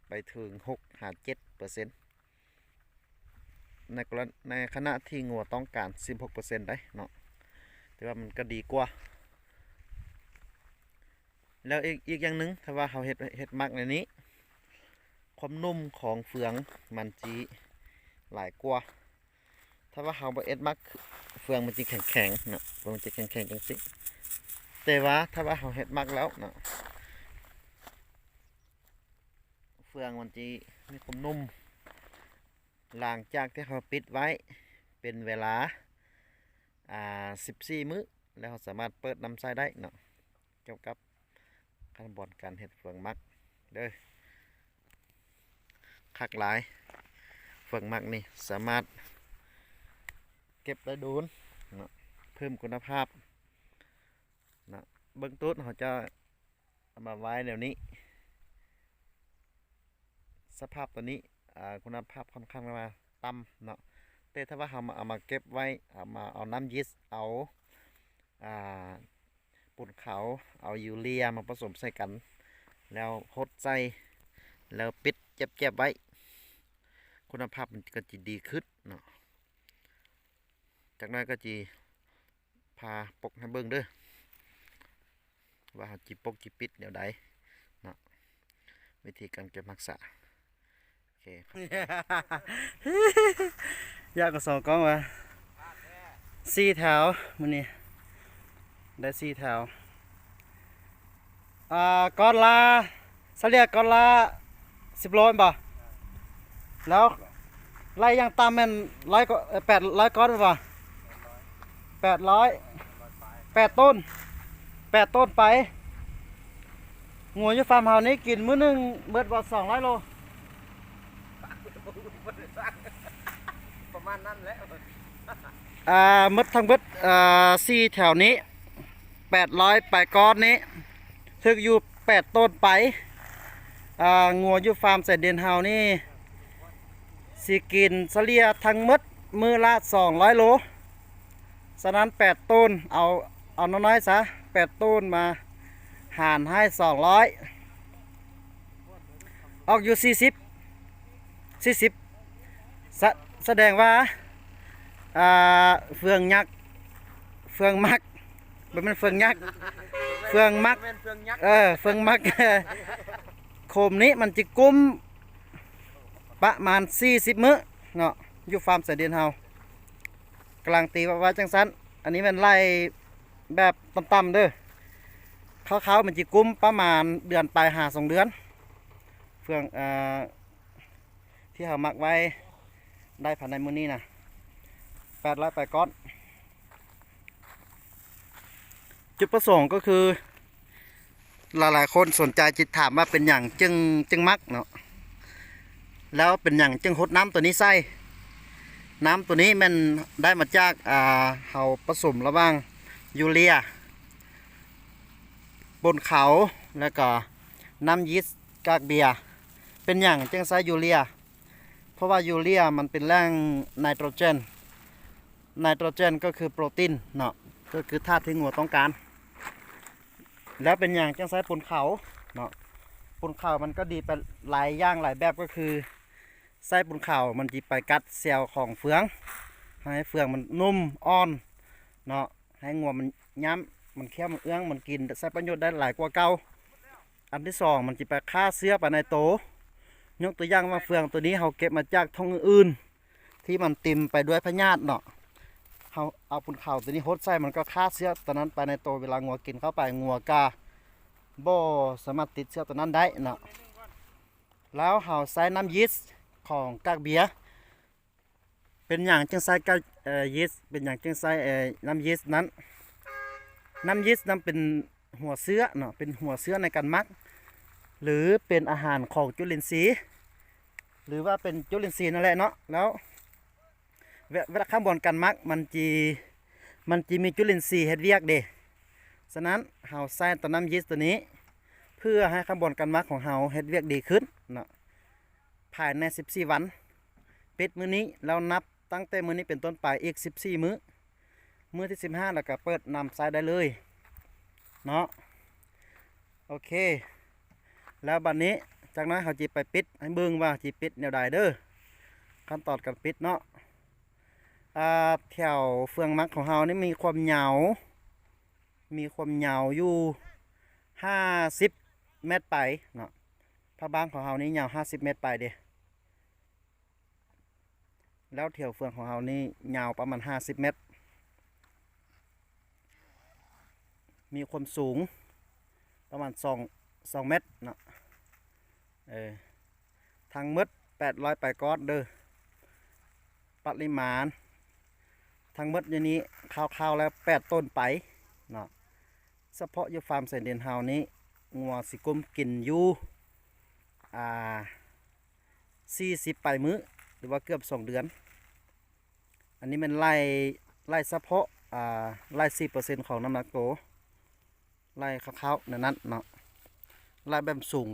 ไปถึงหกหาเจ็ดเปอร์เซ็นต์ ในกรณีในขณะที่งัวต้องการสิบหกเปอร์เซ็นต์ได้เนาะ ถือว่ามันก็ดีกว่า แล้วอีกอีกอย่างหนึ่ง ถ้าว่าเราเฮ็ดเฮ็ดหมักในนี้ ความนุ่มของเฟืองมันจะหลายกว่า ถ้าว่าเราบ่เฮ็ดหมัก เฟืองมันจะแข็งแข็งเนาะ เฟืองมันจะแข็งแข็งจังซี้ แต่ว่าถ้าว่าเราเฮ็ดหมักแล้วเนาะ เฟืองมันจะมีความนุ่ม หลังจากที่เราปิดไว้เป็นเวลา อ่า สิบสี่มื้อ แล้วเราสามารถเปิดนำใช้ได้เนาะ เกี่ยวกับขั้นตอนการเฮ็ดเฟืองหมักเด้อ คักหลาย เฟืองหมักนี่สามารถเก็บได้โดนเนาะ เพิ่มคุณภาพเนาะ เบื้องต้นเราจะเอามาไว้แนวนี้ สภาพตัวนี้อ่าคุณภาพค่อนข้างว่าต่ำเนาะ แต่ถ้าว่าเรามาเอามาเก็บไว้เอามาเอาน้ำยีสต์เอาอ่าปูนขาวเอายูเรียมาผสมใส่กัน แล้วหดใส่ แล้วปิดแจบๆไว้ คุณภาพมันก็จะดีขึ้นเนาะ จักหน่อยก็จะพาปกให้เบิ่งเด้อ ว่าเราจะปกจะปิดแนวใดเนาะ วิธีการเก็บรักษา โอเค Yaj kom xoom koob as, xij thaum mus ni, da xij thaum kos la, xab liaj kos la xib loj npam, lawv laij yaaj tam meej pem lawv kos npam, pem lawv, pem tooj, pem tooj pais. Nguas yuj faam hauv neb kis muaj neeg npawm vas xoom lawv lug. Mab thaj npawm xij thaum neb, pem lawv pais kos neb, thwj yug pem tooj pais. Nguas yuj faam xais dias hauv neb, xis kis xab liaj thaj npawm muaj laj xoom lawv lug. Xab nab pem tooj, au, nov nov xav pem tooj mas has haib xoom lawv, au yug xib, xib, xab dees vas, fwm nyaj, fwm mab, fwm nyaj, fwm mab, fwm mab, khoom neb mas tsis kub pab mas xib xib mab no. Yuj faam xais dias hauv klas tis vas ceeb xab, an neb mas laij peb tam tam dawb, khauv khauv mas tsis kub pab mas dias pais has xoom dias. Fwm thiab hauv mab vais dai pham nais mus ni na, pem lawv pais kos. Cub pab xoom kos khw, lais lais khon xoom cai tsis tham mas pes yaam ceeb mab no, lawv pes yaam ceeb hub nab tus neb xaij. Nab tus neb mas dai mas caj hauv pab xoom la vaaj yulia, poos khauv, lawv kos nab yis, kaj npias. Pes yaam ceeb xaij yulia,เพราะว่า yulia mas pes laaj nitrogen, nitrogen kos khw protein no, kos khw thaj thiab nguas toob kas. Lawv pes yaam ceeb xaij poos khauv no, poos khauv mas kos di pes lais yaaj lais npab kos khw xaij poos khauv mas tsis pais kav xel khoom fwm, hais fwm mas num on no, hais nguas mas nyam, mas khiav mas wb mas kis xaij pab nyuj dai lais kua kauj. An thib xoom mas tsis pais khab xwab pais nais tod. Nyob tus yaaj vaaj fwm tus neb hauv kev mas caj thoob wb wb, thiab mas tim pais duab phab nyaj no, hauv poos khauv tus neb hub xaij mas kos khab xwab tus nab pais nais tod, ua li nguas kis kauj pais nguas kaj npoj xav mas tim xwab tus nab dai no. Lawv hauv xaij nab yis khoom kaj npias, pes yaam ceeb xaij yis, pes yaam ceeb xaij nab yis nab, nab yis nab pes huam xwab no, pes huam xwab nais kas mab, lwm pes a has khoom cub lin xis, lwm vaj pes cub lin xis no lawm no. Lawv vaj khab npuas kas mab mas tsis, mas tsis muaj cub lin xis hab viaj dej. Xab nab hauv xaij tus nab yis tus neb, phwj hais khab npuas kas mab khoom hauv hab viaj dej khwb no. Phais nais xib xib vas, pib mub neb lawv nab taab tej mub neb pes toob pais ib xib xib mub, mub thib xib hab lawv kos pab nam xaij dai lawm no. Ok, lawv npaj neb, caj nab hauv cia pais pib hab npwj vaj cia pib nyob dai dawb, khab tom kas pib no. Thaum fwm mab khoom hauv neb muaj khuam nyau, muaj khuam nyau yug hab xib mev pais no, phab npaab khoom hauv neb nyau hab xib mev pais dej. Lawv thaum fwm khoom hauv neb nyau pab mas hab xib mev, muaj khuam xoom pab mas xoom mev no. Thaj npawm peb lawv pais kos dawb, pab li mas thaj npawm yog neb khauv khauv lawv peb tooj pais no. Xab phob yuj faam xais dias hauv neb nguas xim kub kis yug xib xib pais mub, lwm vaj kwj xoom dias. An neb mas laij xab phob, laij xib percent khoom nam nam tod, laij khauv khauv nam nam no, laij peb xoom,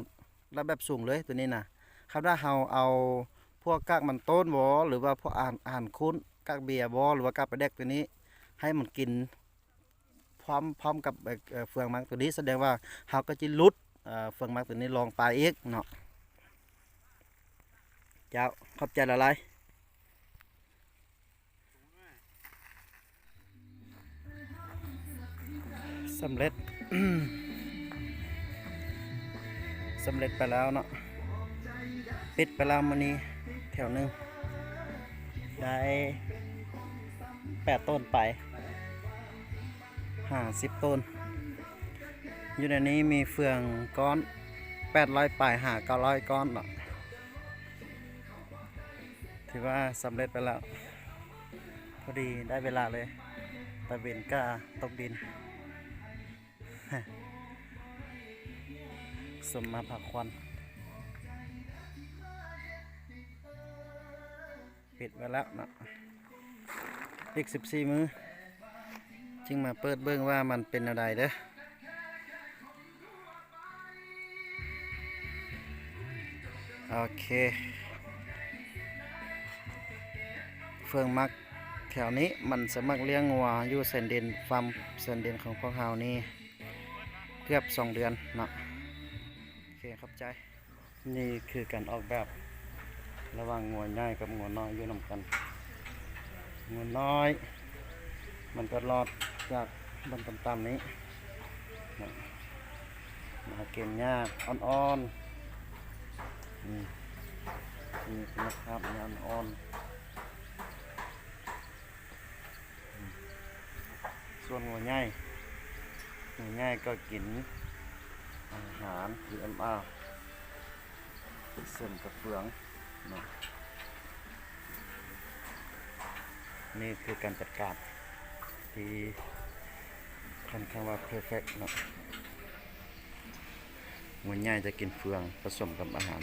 laij peb xoom lawm tus neb na. Khab dab hauv au, phua kaj mas toob vov lwm vaj phua a has khub kaj npias vov lwm vaj kaj pas dej tus neb, hab mas kis phom phom kab fwm mab tus neb xab dees vaj hauv koj cia lub fwm mab tus neb loo pais ib no. Cov qhov cai lawm lawm. Xam lej, xam lej pais lawm no. ปิดไปแล้วมื้อนี้แถวหนึ่ง ได้แปดต้นไป ห้าสิบต้น อยู่ในนี้มีเฟืองก้อน แปดร้อย ปลาย หา เก้าร้อย ก้อนเนาะ ถือว่าสำเร็จไปแล้ว พอดีได้เวลาเลย ตะเวนกล้าตกดิน สมมาพาควัน ปิดไว้แล้วเนาะ อีกสิบสี่มื้อ จึงมาเปิดเบิ่งว่ามันเป็นแนวใดเด้อ โอเค เฟืองหมักแถวนี้มันจะหมักเลี้ยงงัวอยู่สันดิน ฟาร์มสันดินของพวกเรานี่ เกือบสองเดือนเนาะ โอเค ขอบใจ นี่คือการออกแบบระหว่างงัวใหญ่กับงัวน้อยอยู่นำกัน งัวน้อย มันก็รอดจากบนต่ำๆนี้นะ หากินหญ้าอ่อนๆ นี่ มีคุณภาพหญ้าอ่อนๆ ส่วนงัวใหญ่ งัวใหญ่ก็กินอาหาร พีเอ็มอาร์ ผสมกับเฟืองเนาะ นี่คือการจัดการที่ค่อนข้างว่าเพอร์เฟกต์เนาะ งัวใหญ่จะกินเฟืองผสมกับอาหาร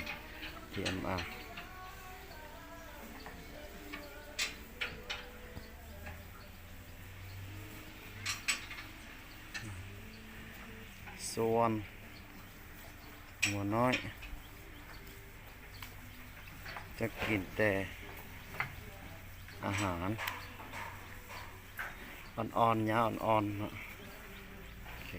พีเอ็มอาร์ ส่วนงัวน้อย จะกินแต่อาหารอ่อนๆ หญ้าอ่อนๆ เนาะ โอเค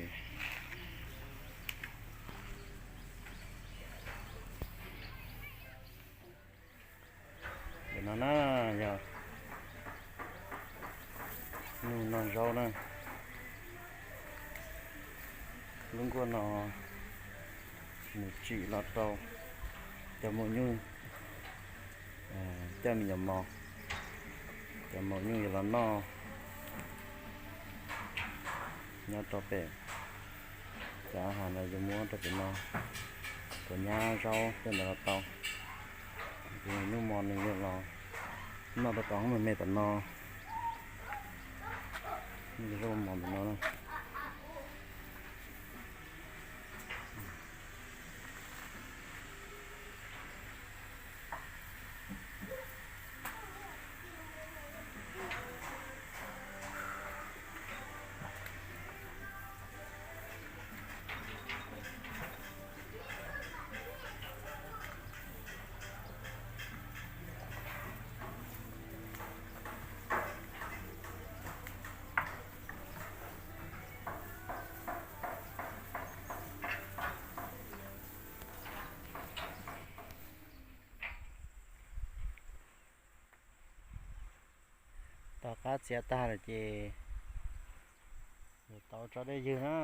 Cov no na, yog nug noj zaub na. Lub nkuaj no nws tsim los rau cov maum nyuj, coj me nyuam mos, cov maum nyuj yuav los noj nyob rau pem cov a has no, yuav muab rau pem no, tuav nyab zaub tej ntawd los tau. Cov nyuj mos nws yuav los noj rau tom me me tom no, zaub mos ntawm no na. Tom qab txiav tag lawm ces yuav tau tso dej ywg na.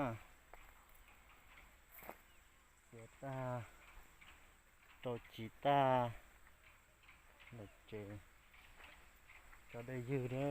Txiav tag, rau chiv tag lawm ces tso dej ywg na.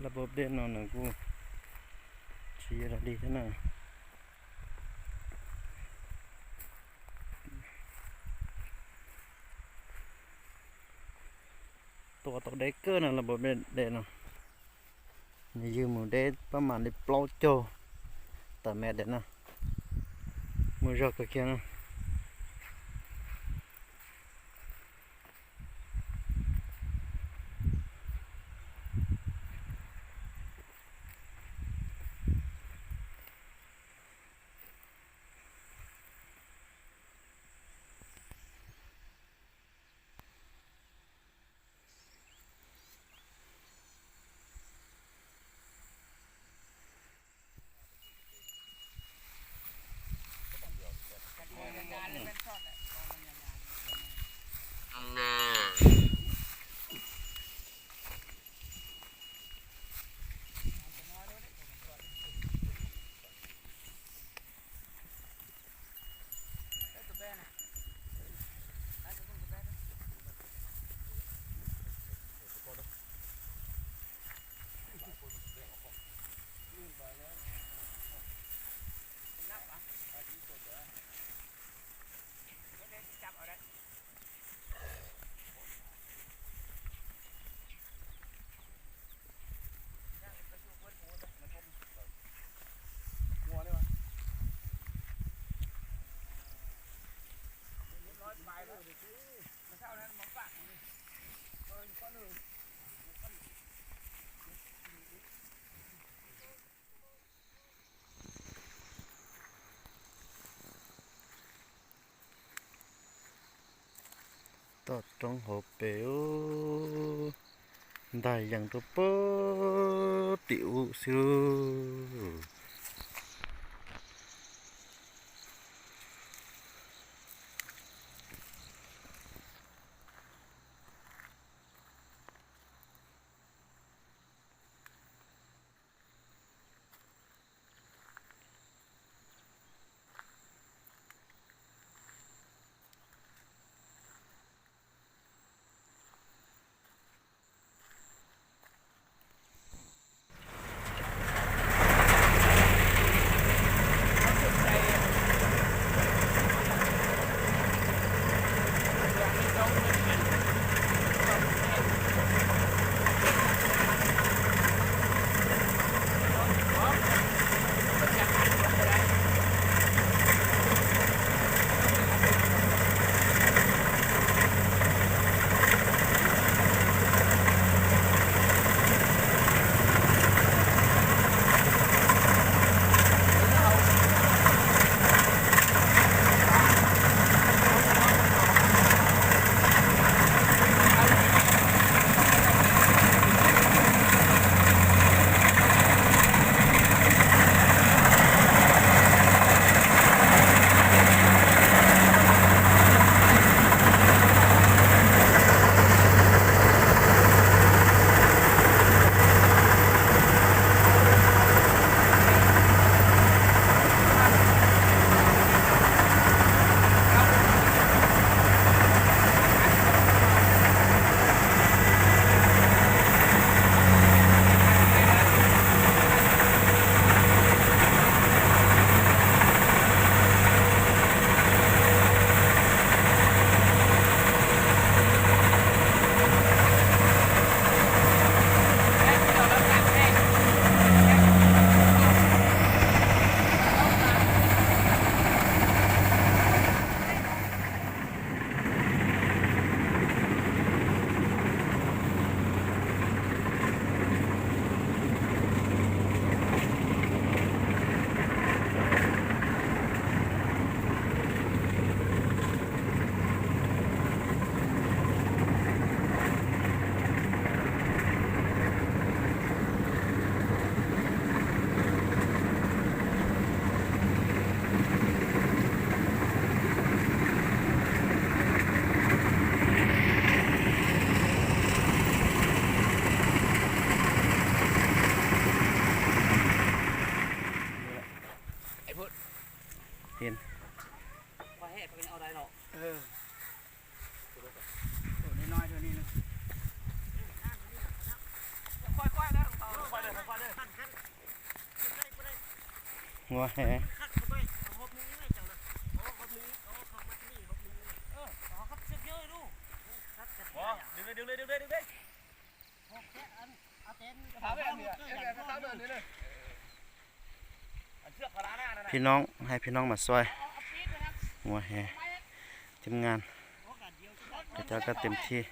Lub npawb dej no nws kuj tsis yog dog dig thiab na. Tua tau deb kawg na lub npawb dej no. Nws ywg mus deb pab mam li plaub caug tawm mev deb na. Muaj zog kawg kiag na. Toj roob hauv pes ub, ntag yees rau puag tim ub xwb lauj. Ua he. Phij noob, hai phij noob mas xuaij. Mùa hè, team ngan, cov cov tes thi.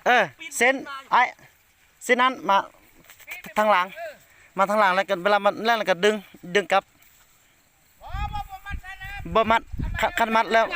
Ơ, sến, ai, sến ăn mà thăng làng, mà thăng làng lại cần, là mà, là cần đừng, đừng cặp. Bơm mắt, khăn, khăn mắt lắm.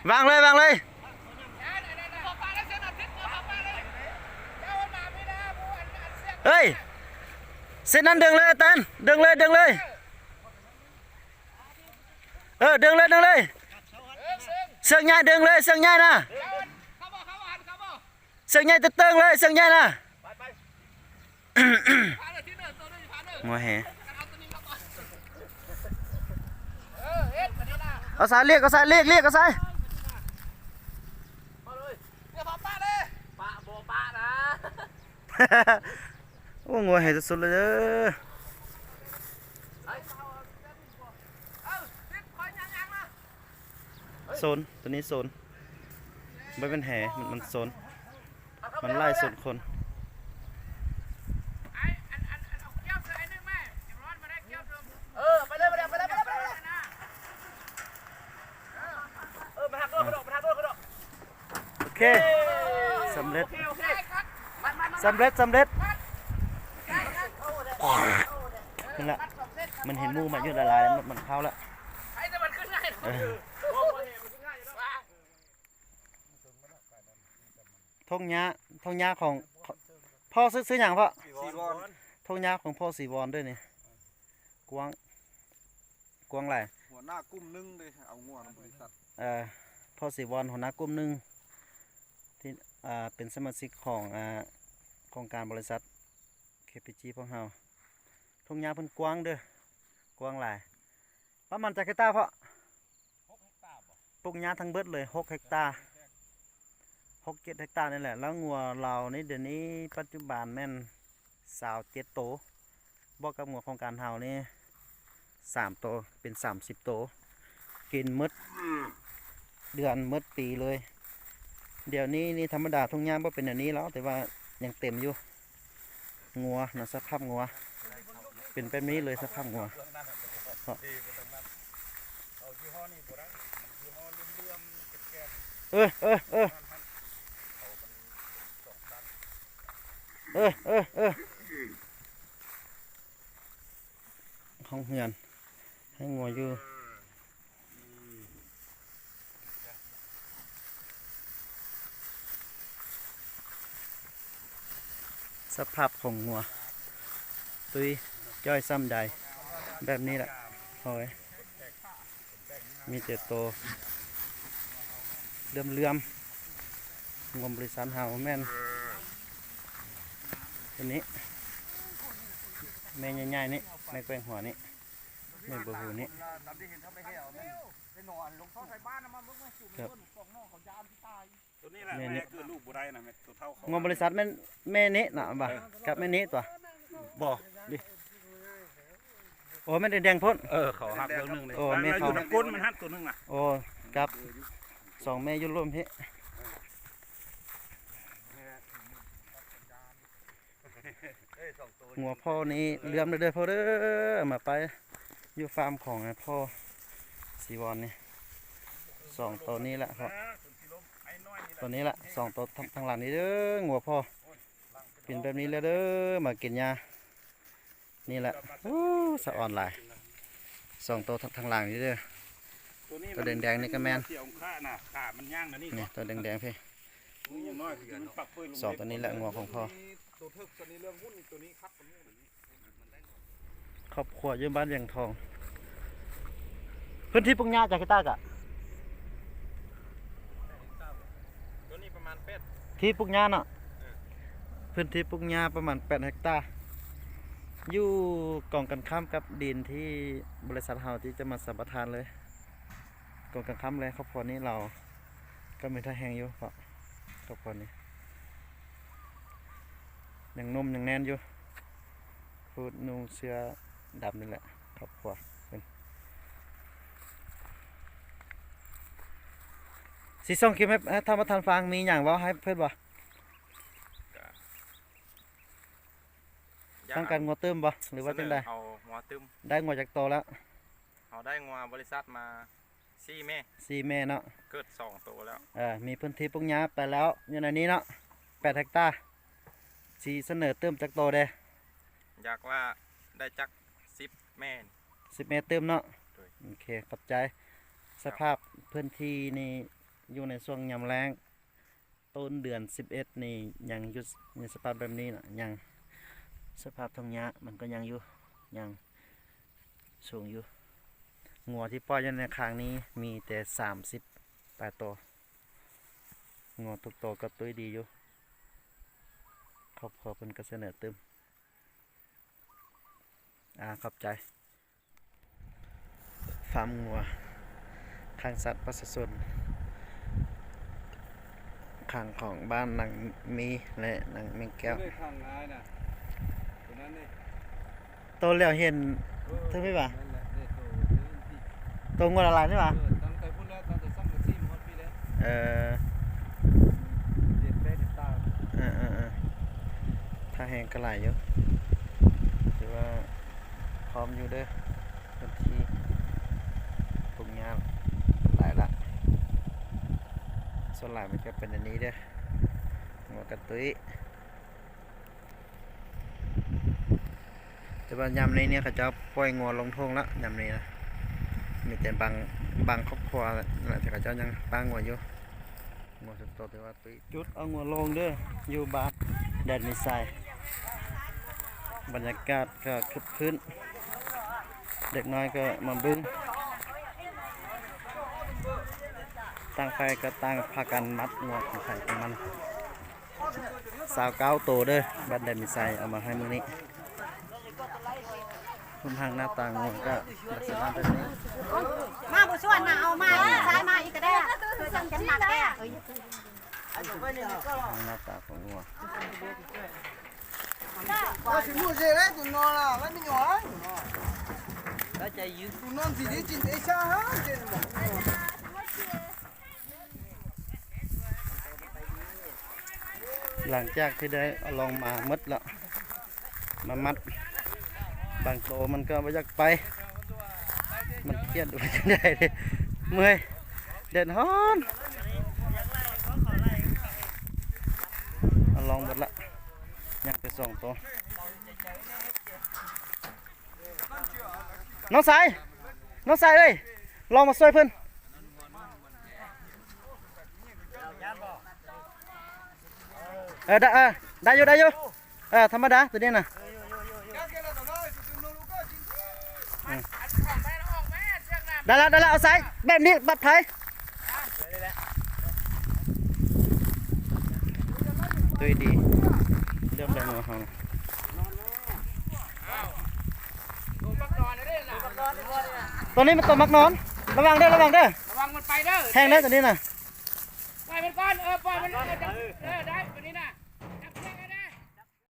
Vàng lên, vàng lên. Ê, sến ăn đường lên, Tân, đường lên, đường lên. Ờ, đường lên, đường lên. Sương nhai đường lên, Sương nhai nè. Sương nhai từ từ lên, Sương nhai nè. Mùa hè. Có sai liệt, có sai liệt, liệt, có sai. Ua, mùa hè sụt sụt lawm. Sốn, tus no sốn. Npaj ven hè, man sốn. Man laij sốn khốn. Ok. Sำเร็จ สำเร็จ สำเร็จ นี่แหละ มันเห็นหมู่มันอยู่หลายๆแล้วมันเข้าแล้ว เออ ท่งหญ้า ท่งหญ้าของ พ่อซื้อ ซื้ออย่างพ่อ สีวอน ท่งหญ้าของพ่อสีวอนด้วยนี่ กว้าง กว้างหลาย หัวหน้ากลุ่มหนึ่งเลย เอางัวบริษัท เอ่อ พ่อศรีวร หัวหน้ากลุ่มหนึ่ง ที่ อ่า เป็นสมาชิกของ อ่า โครงการบริษัท เคพีจี พวกเรา ท่งหญ้าเพิ่นกว้างเด้อ กว้างหลาย ประมาณจักเฮกตาร์พ่อ ปลูกหญ้าทั้งเบิดเลย หกเฮกตาร์ หกเจ็ดเฮกตาร์นี่แหละ แล้วงัวเรานี่เดี๋ยวนี้ปัจจุบันแม่นซาวเจ็ดโต บวกกับงัวโครงการเฮานี่สามโต เป็นสามสิบโต กินหมดเดือนหมดปีเลย เดี๋ยวนี้นี่ธรรมดาท่งหญ้าบ่เป็นแบบนี้แล้ว แต่ว่ายังเต็มอยู่ งัวนะ สภาพงัว เป็นแบบนี้เลยสภาพงัว เออ เออ เออ เออ เออ เออ ห้องเฮือน ให้งัวอยู่ สภาพของงัว ตุ้ยจ้อยซ้ำใด แบบนี้แหละ โอ้ย มีแต่โต เหลื่อมๆ งัวบริษัทเฮาแม่น ตัวนี้ แม่ใหญ่ๆ นี่ แม่แกว่งหัวนี่ แม่เบอร์หูนี่ ครับ ตัวนี้แหละ แม่นี่ แม่เกิดลูกบ่ได้นะ แม่ตัวเฒ่าเขา งัวบริษัทแม่น แม่นี้นะบ่า เออ กับแม่นี้ตัว บ่ ดิ โอ้ แม่แดงๆ พ่น เออ เขาหักเรื่องหนึ่งเลย โอ้ แม่เขา อยู่ในก้นมันหักตัวหนึ่งนะ โอ้ ครับ สองแม่อยู่ร่วมพี่ งัวพ่อนี้เลื่อมเลยเด้อพ่อเด้อ มาไปอยู่ฟาร์มของพ่อศรีวรนี่ สองตัวนี้แหละครับ ตัวนี้แหละ สองตัวทางหลังนี้เด้อ งัวพ่อ เป็นแบบนี้แล้วเด้อ มากินหญ้า นี่แหละ อู้ สะออนหลาย สองตัวทางหลังนี้เด้อ ตัวแดงๆ นี่ก็แม่น นี่ ตัวแดงๆ พี่ สองตัวนี้แหละงัวของพ่อ ครอบครัวอยู่บ้านเวียงทอง พื้นที่ปลูกหญ้าจักเฮกตาร์กะ ที่ปลูกหญ้าเนาะ พื้นที่ปลูกหญ้าประมาณแปดเฮกตาร์ อยู่กองกันข้ามกับดินที่บริษัทเฮาที่จะมาสัมปทานเลย กองกันข้ามเลย ครอบครัวนี้เราก็มีท่าแฮงอยู่ เพราะครอบครัวนี้ ยังนุ่มยังแน่นอยู่ ผู้นุ่งเสื้อดำนี่แหละ ครอบครัว เพิ่น สิส่งคลิปให้ท่านประธานฟัง มีหยังเว้าให้เพิ่นบ่ ต้องการงัวตื่มบ่ หรือว่าจั่งใด ได้งัวจักโตแล้ว เอาได้งัวบริษัทมา สี่แม่ สี่แม่เนาะ เกิดสองตัวแล้ว เออ มีพื้นที่ปลูกหญ้าไปแล้ว อยู่ในนี้เนาะ แปดเฮกตาร์ สิเสนอตื่มจักโตเด้ อยากว่าได้จักสิบแม่ สิบแม่ตื่มเนาะ โดย โอเค ขอบใจ สภาพพื้นที่นี่อยู่ในช่วงยามแล้ง ต้นเดือนสิบเอ็ดนี่ยังอยู่ในสภาพแบบนี้นะ ยัง สภาพทุ่งหญ้ามันก็ยังอยู่ ยังสูงอยู่ งัวที่ปล่อยอยู่ในครั้งนี้มีแต่สามสิบปลายตัว งัวทุกตัวก็ตุ้ยดีอยู่ ครอบครัวเพิ่นก็เสนอตื่ม อ่า ขอบใจ ฟาร์มงัว ค้างสัตว์ประชาชน ค้างของบ้านนางมีและนางเมงแก้ว ตัวเหลียวเห็น เธอไม่ว่า ตัวงัวละลายนี่หว่า เออ เออ เออ เออ ถ้าแห้งก็หลายอยู่ ถือว่าพร้อมอยู่เด้อ พื้นที่ปลูกหญ้าหลายละ ส่วนหลายมันก็เป็นอันนี้เด้อ งัวกระตุ้ย แต่ว่ายามนี้เนี่ยเขาเจ้าปล่อยงัวลงทุ่งแล้ว ยามนี้นะ มีแต่บาง บางครอบครัวนั่นแหละที่เขาเจ้ายังป้างัวอยู่ งัวสุดโตถือว่าตุ้ย จุดเอางัวลงเด้อ อยู่บ้านแดนมีชัย บรรยากาศก็คึกคื้น เด็กน้อยก็มาบึ้ง ตั้งไฟก็ตั้ง พากันมัดงัวของใครของมัน ซาวเก้าตัวเด้อ บ้านแดนมีชัยเอามาให้มื้อนี้ รูปร่างหน้าตางัวก็ลักษณะแบบนี้ มาผู้ช่วยนะ เอามาซ้ายมาอีกก็ได้ ช่วยกันหนักแน่ หน้าตาของงัว Tus no ntxim li tsis ntev sab hab. หลังจากที่ได้เอาลงมาหมดแล้ว มามัด บางตัวมันก็บ่อยากไป มันเครียดหรือว่าจั่งใด เมื่อย แดดร้อน เอาลงหมดละ ยังแต่สองตัว น้องสาย น้องสายเอ้ย ลองมาช่วยเพื่อน เออ ได้ เออ ได้อยู่ ได้อยู่ เออ ธรรมดา ตัวนี้นะ อืม ได้แล้ว ได้แล้ว เอาสาย แบบนี้ ปลอดภัย ตุ้ยดี เริ่มแรงงอเขานะ ตัวนี้มันตัวมักนอน ระวังเด้อ ระวังเด้อ ระวังมันไปเด้อ แทงได้ตัวนี้นะ ปล่อยมันก่อน เออ ปล่อยมัน เออ จะ เออ ได้ ตัวนี้นะ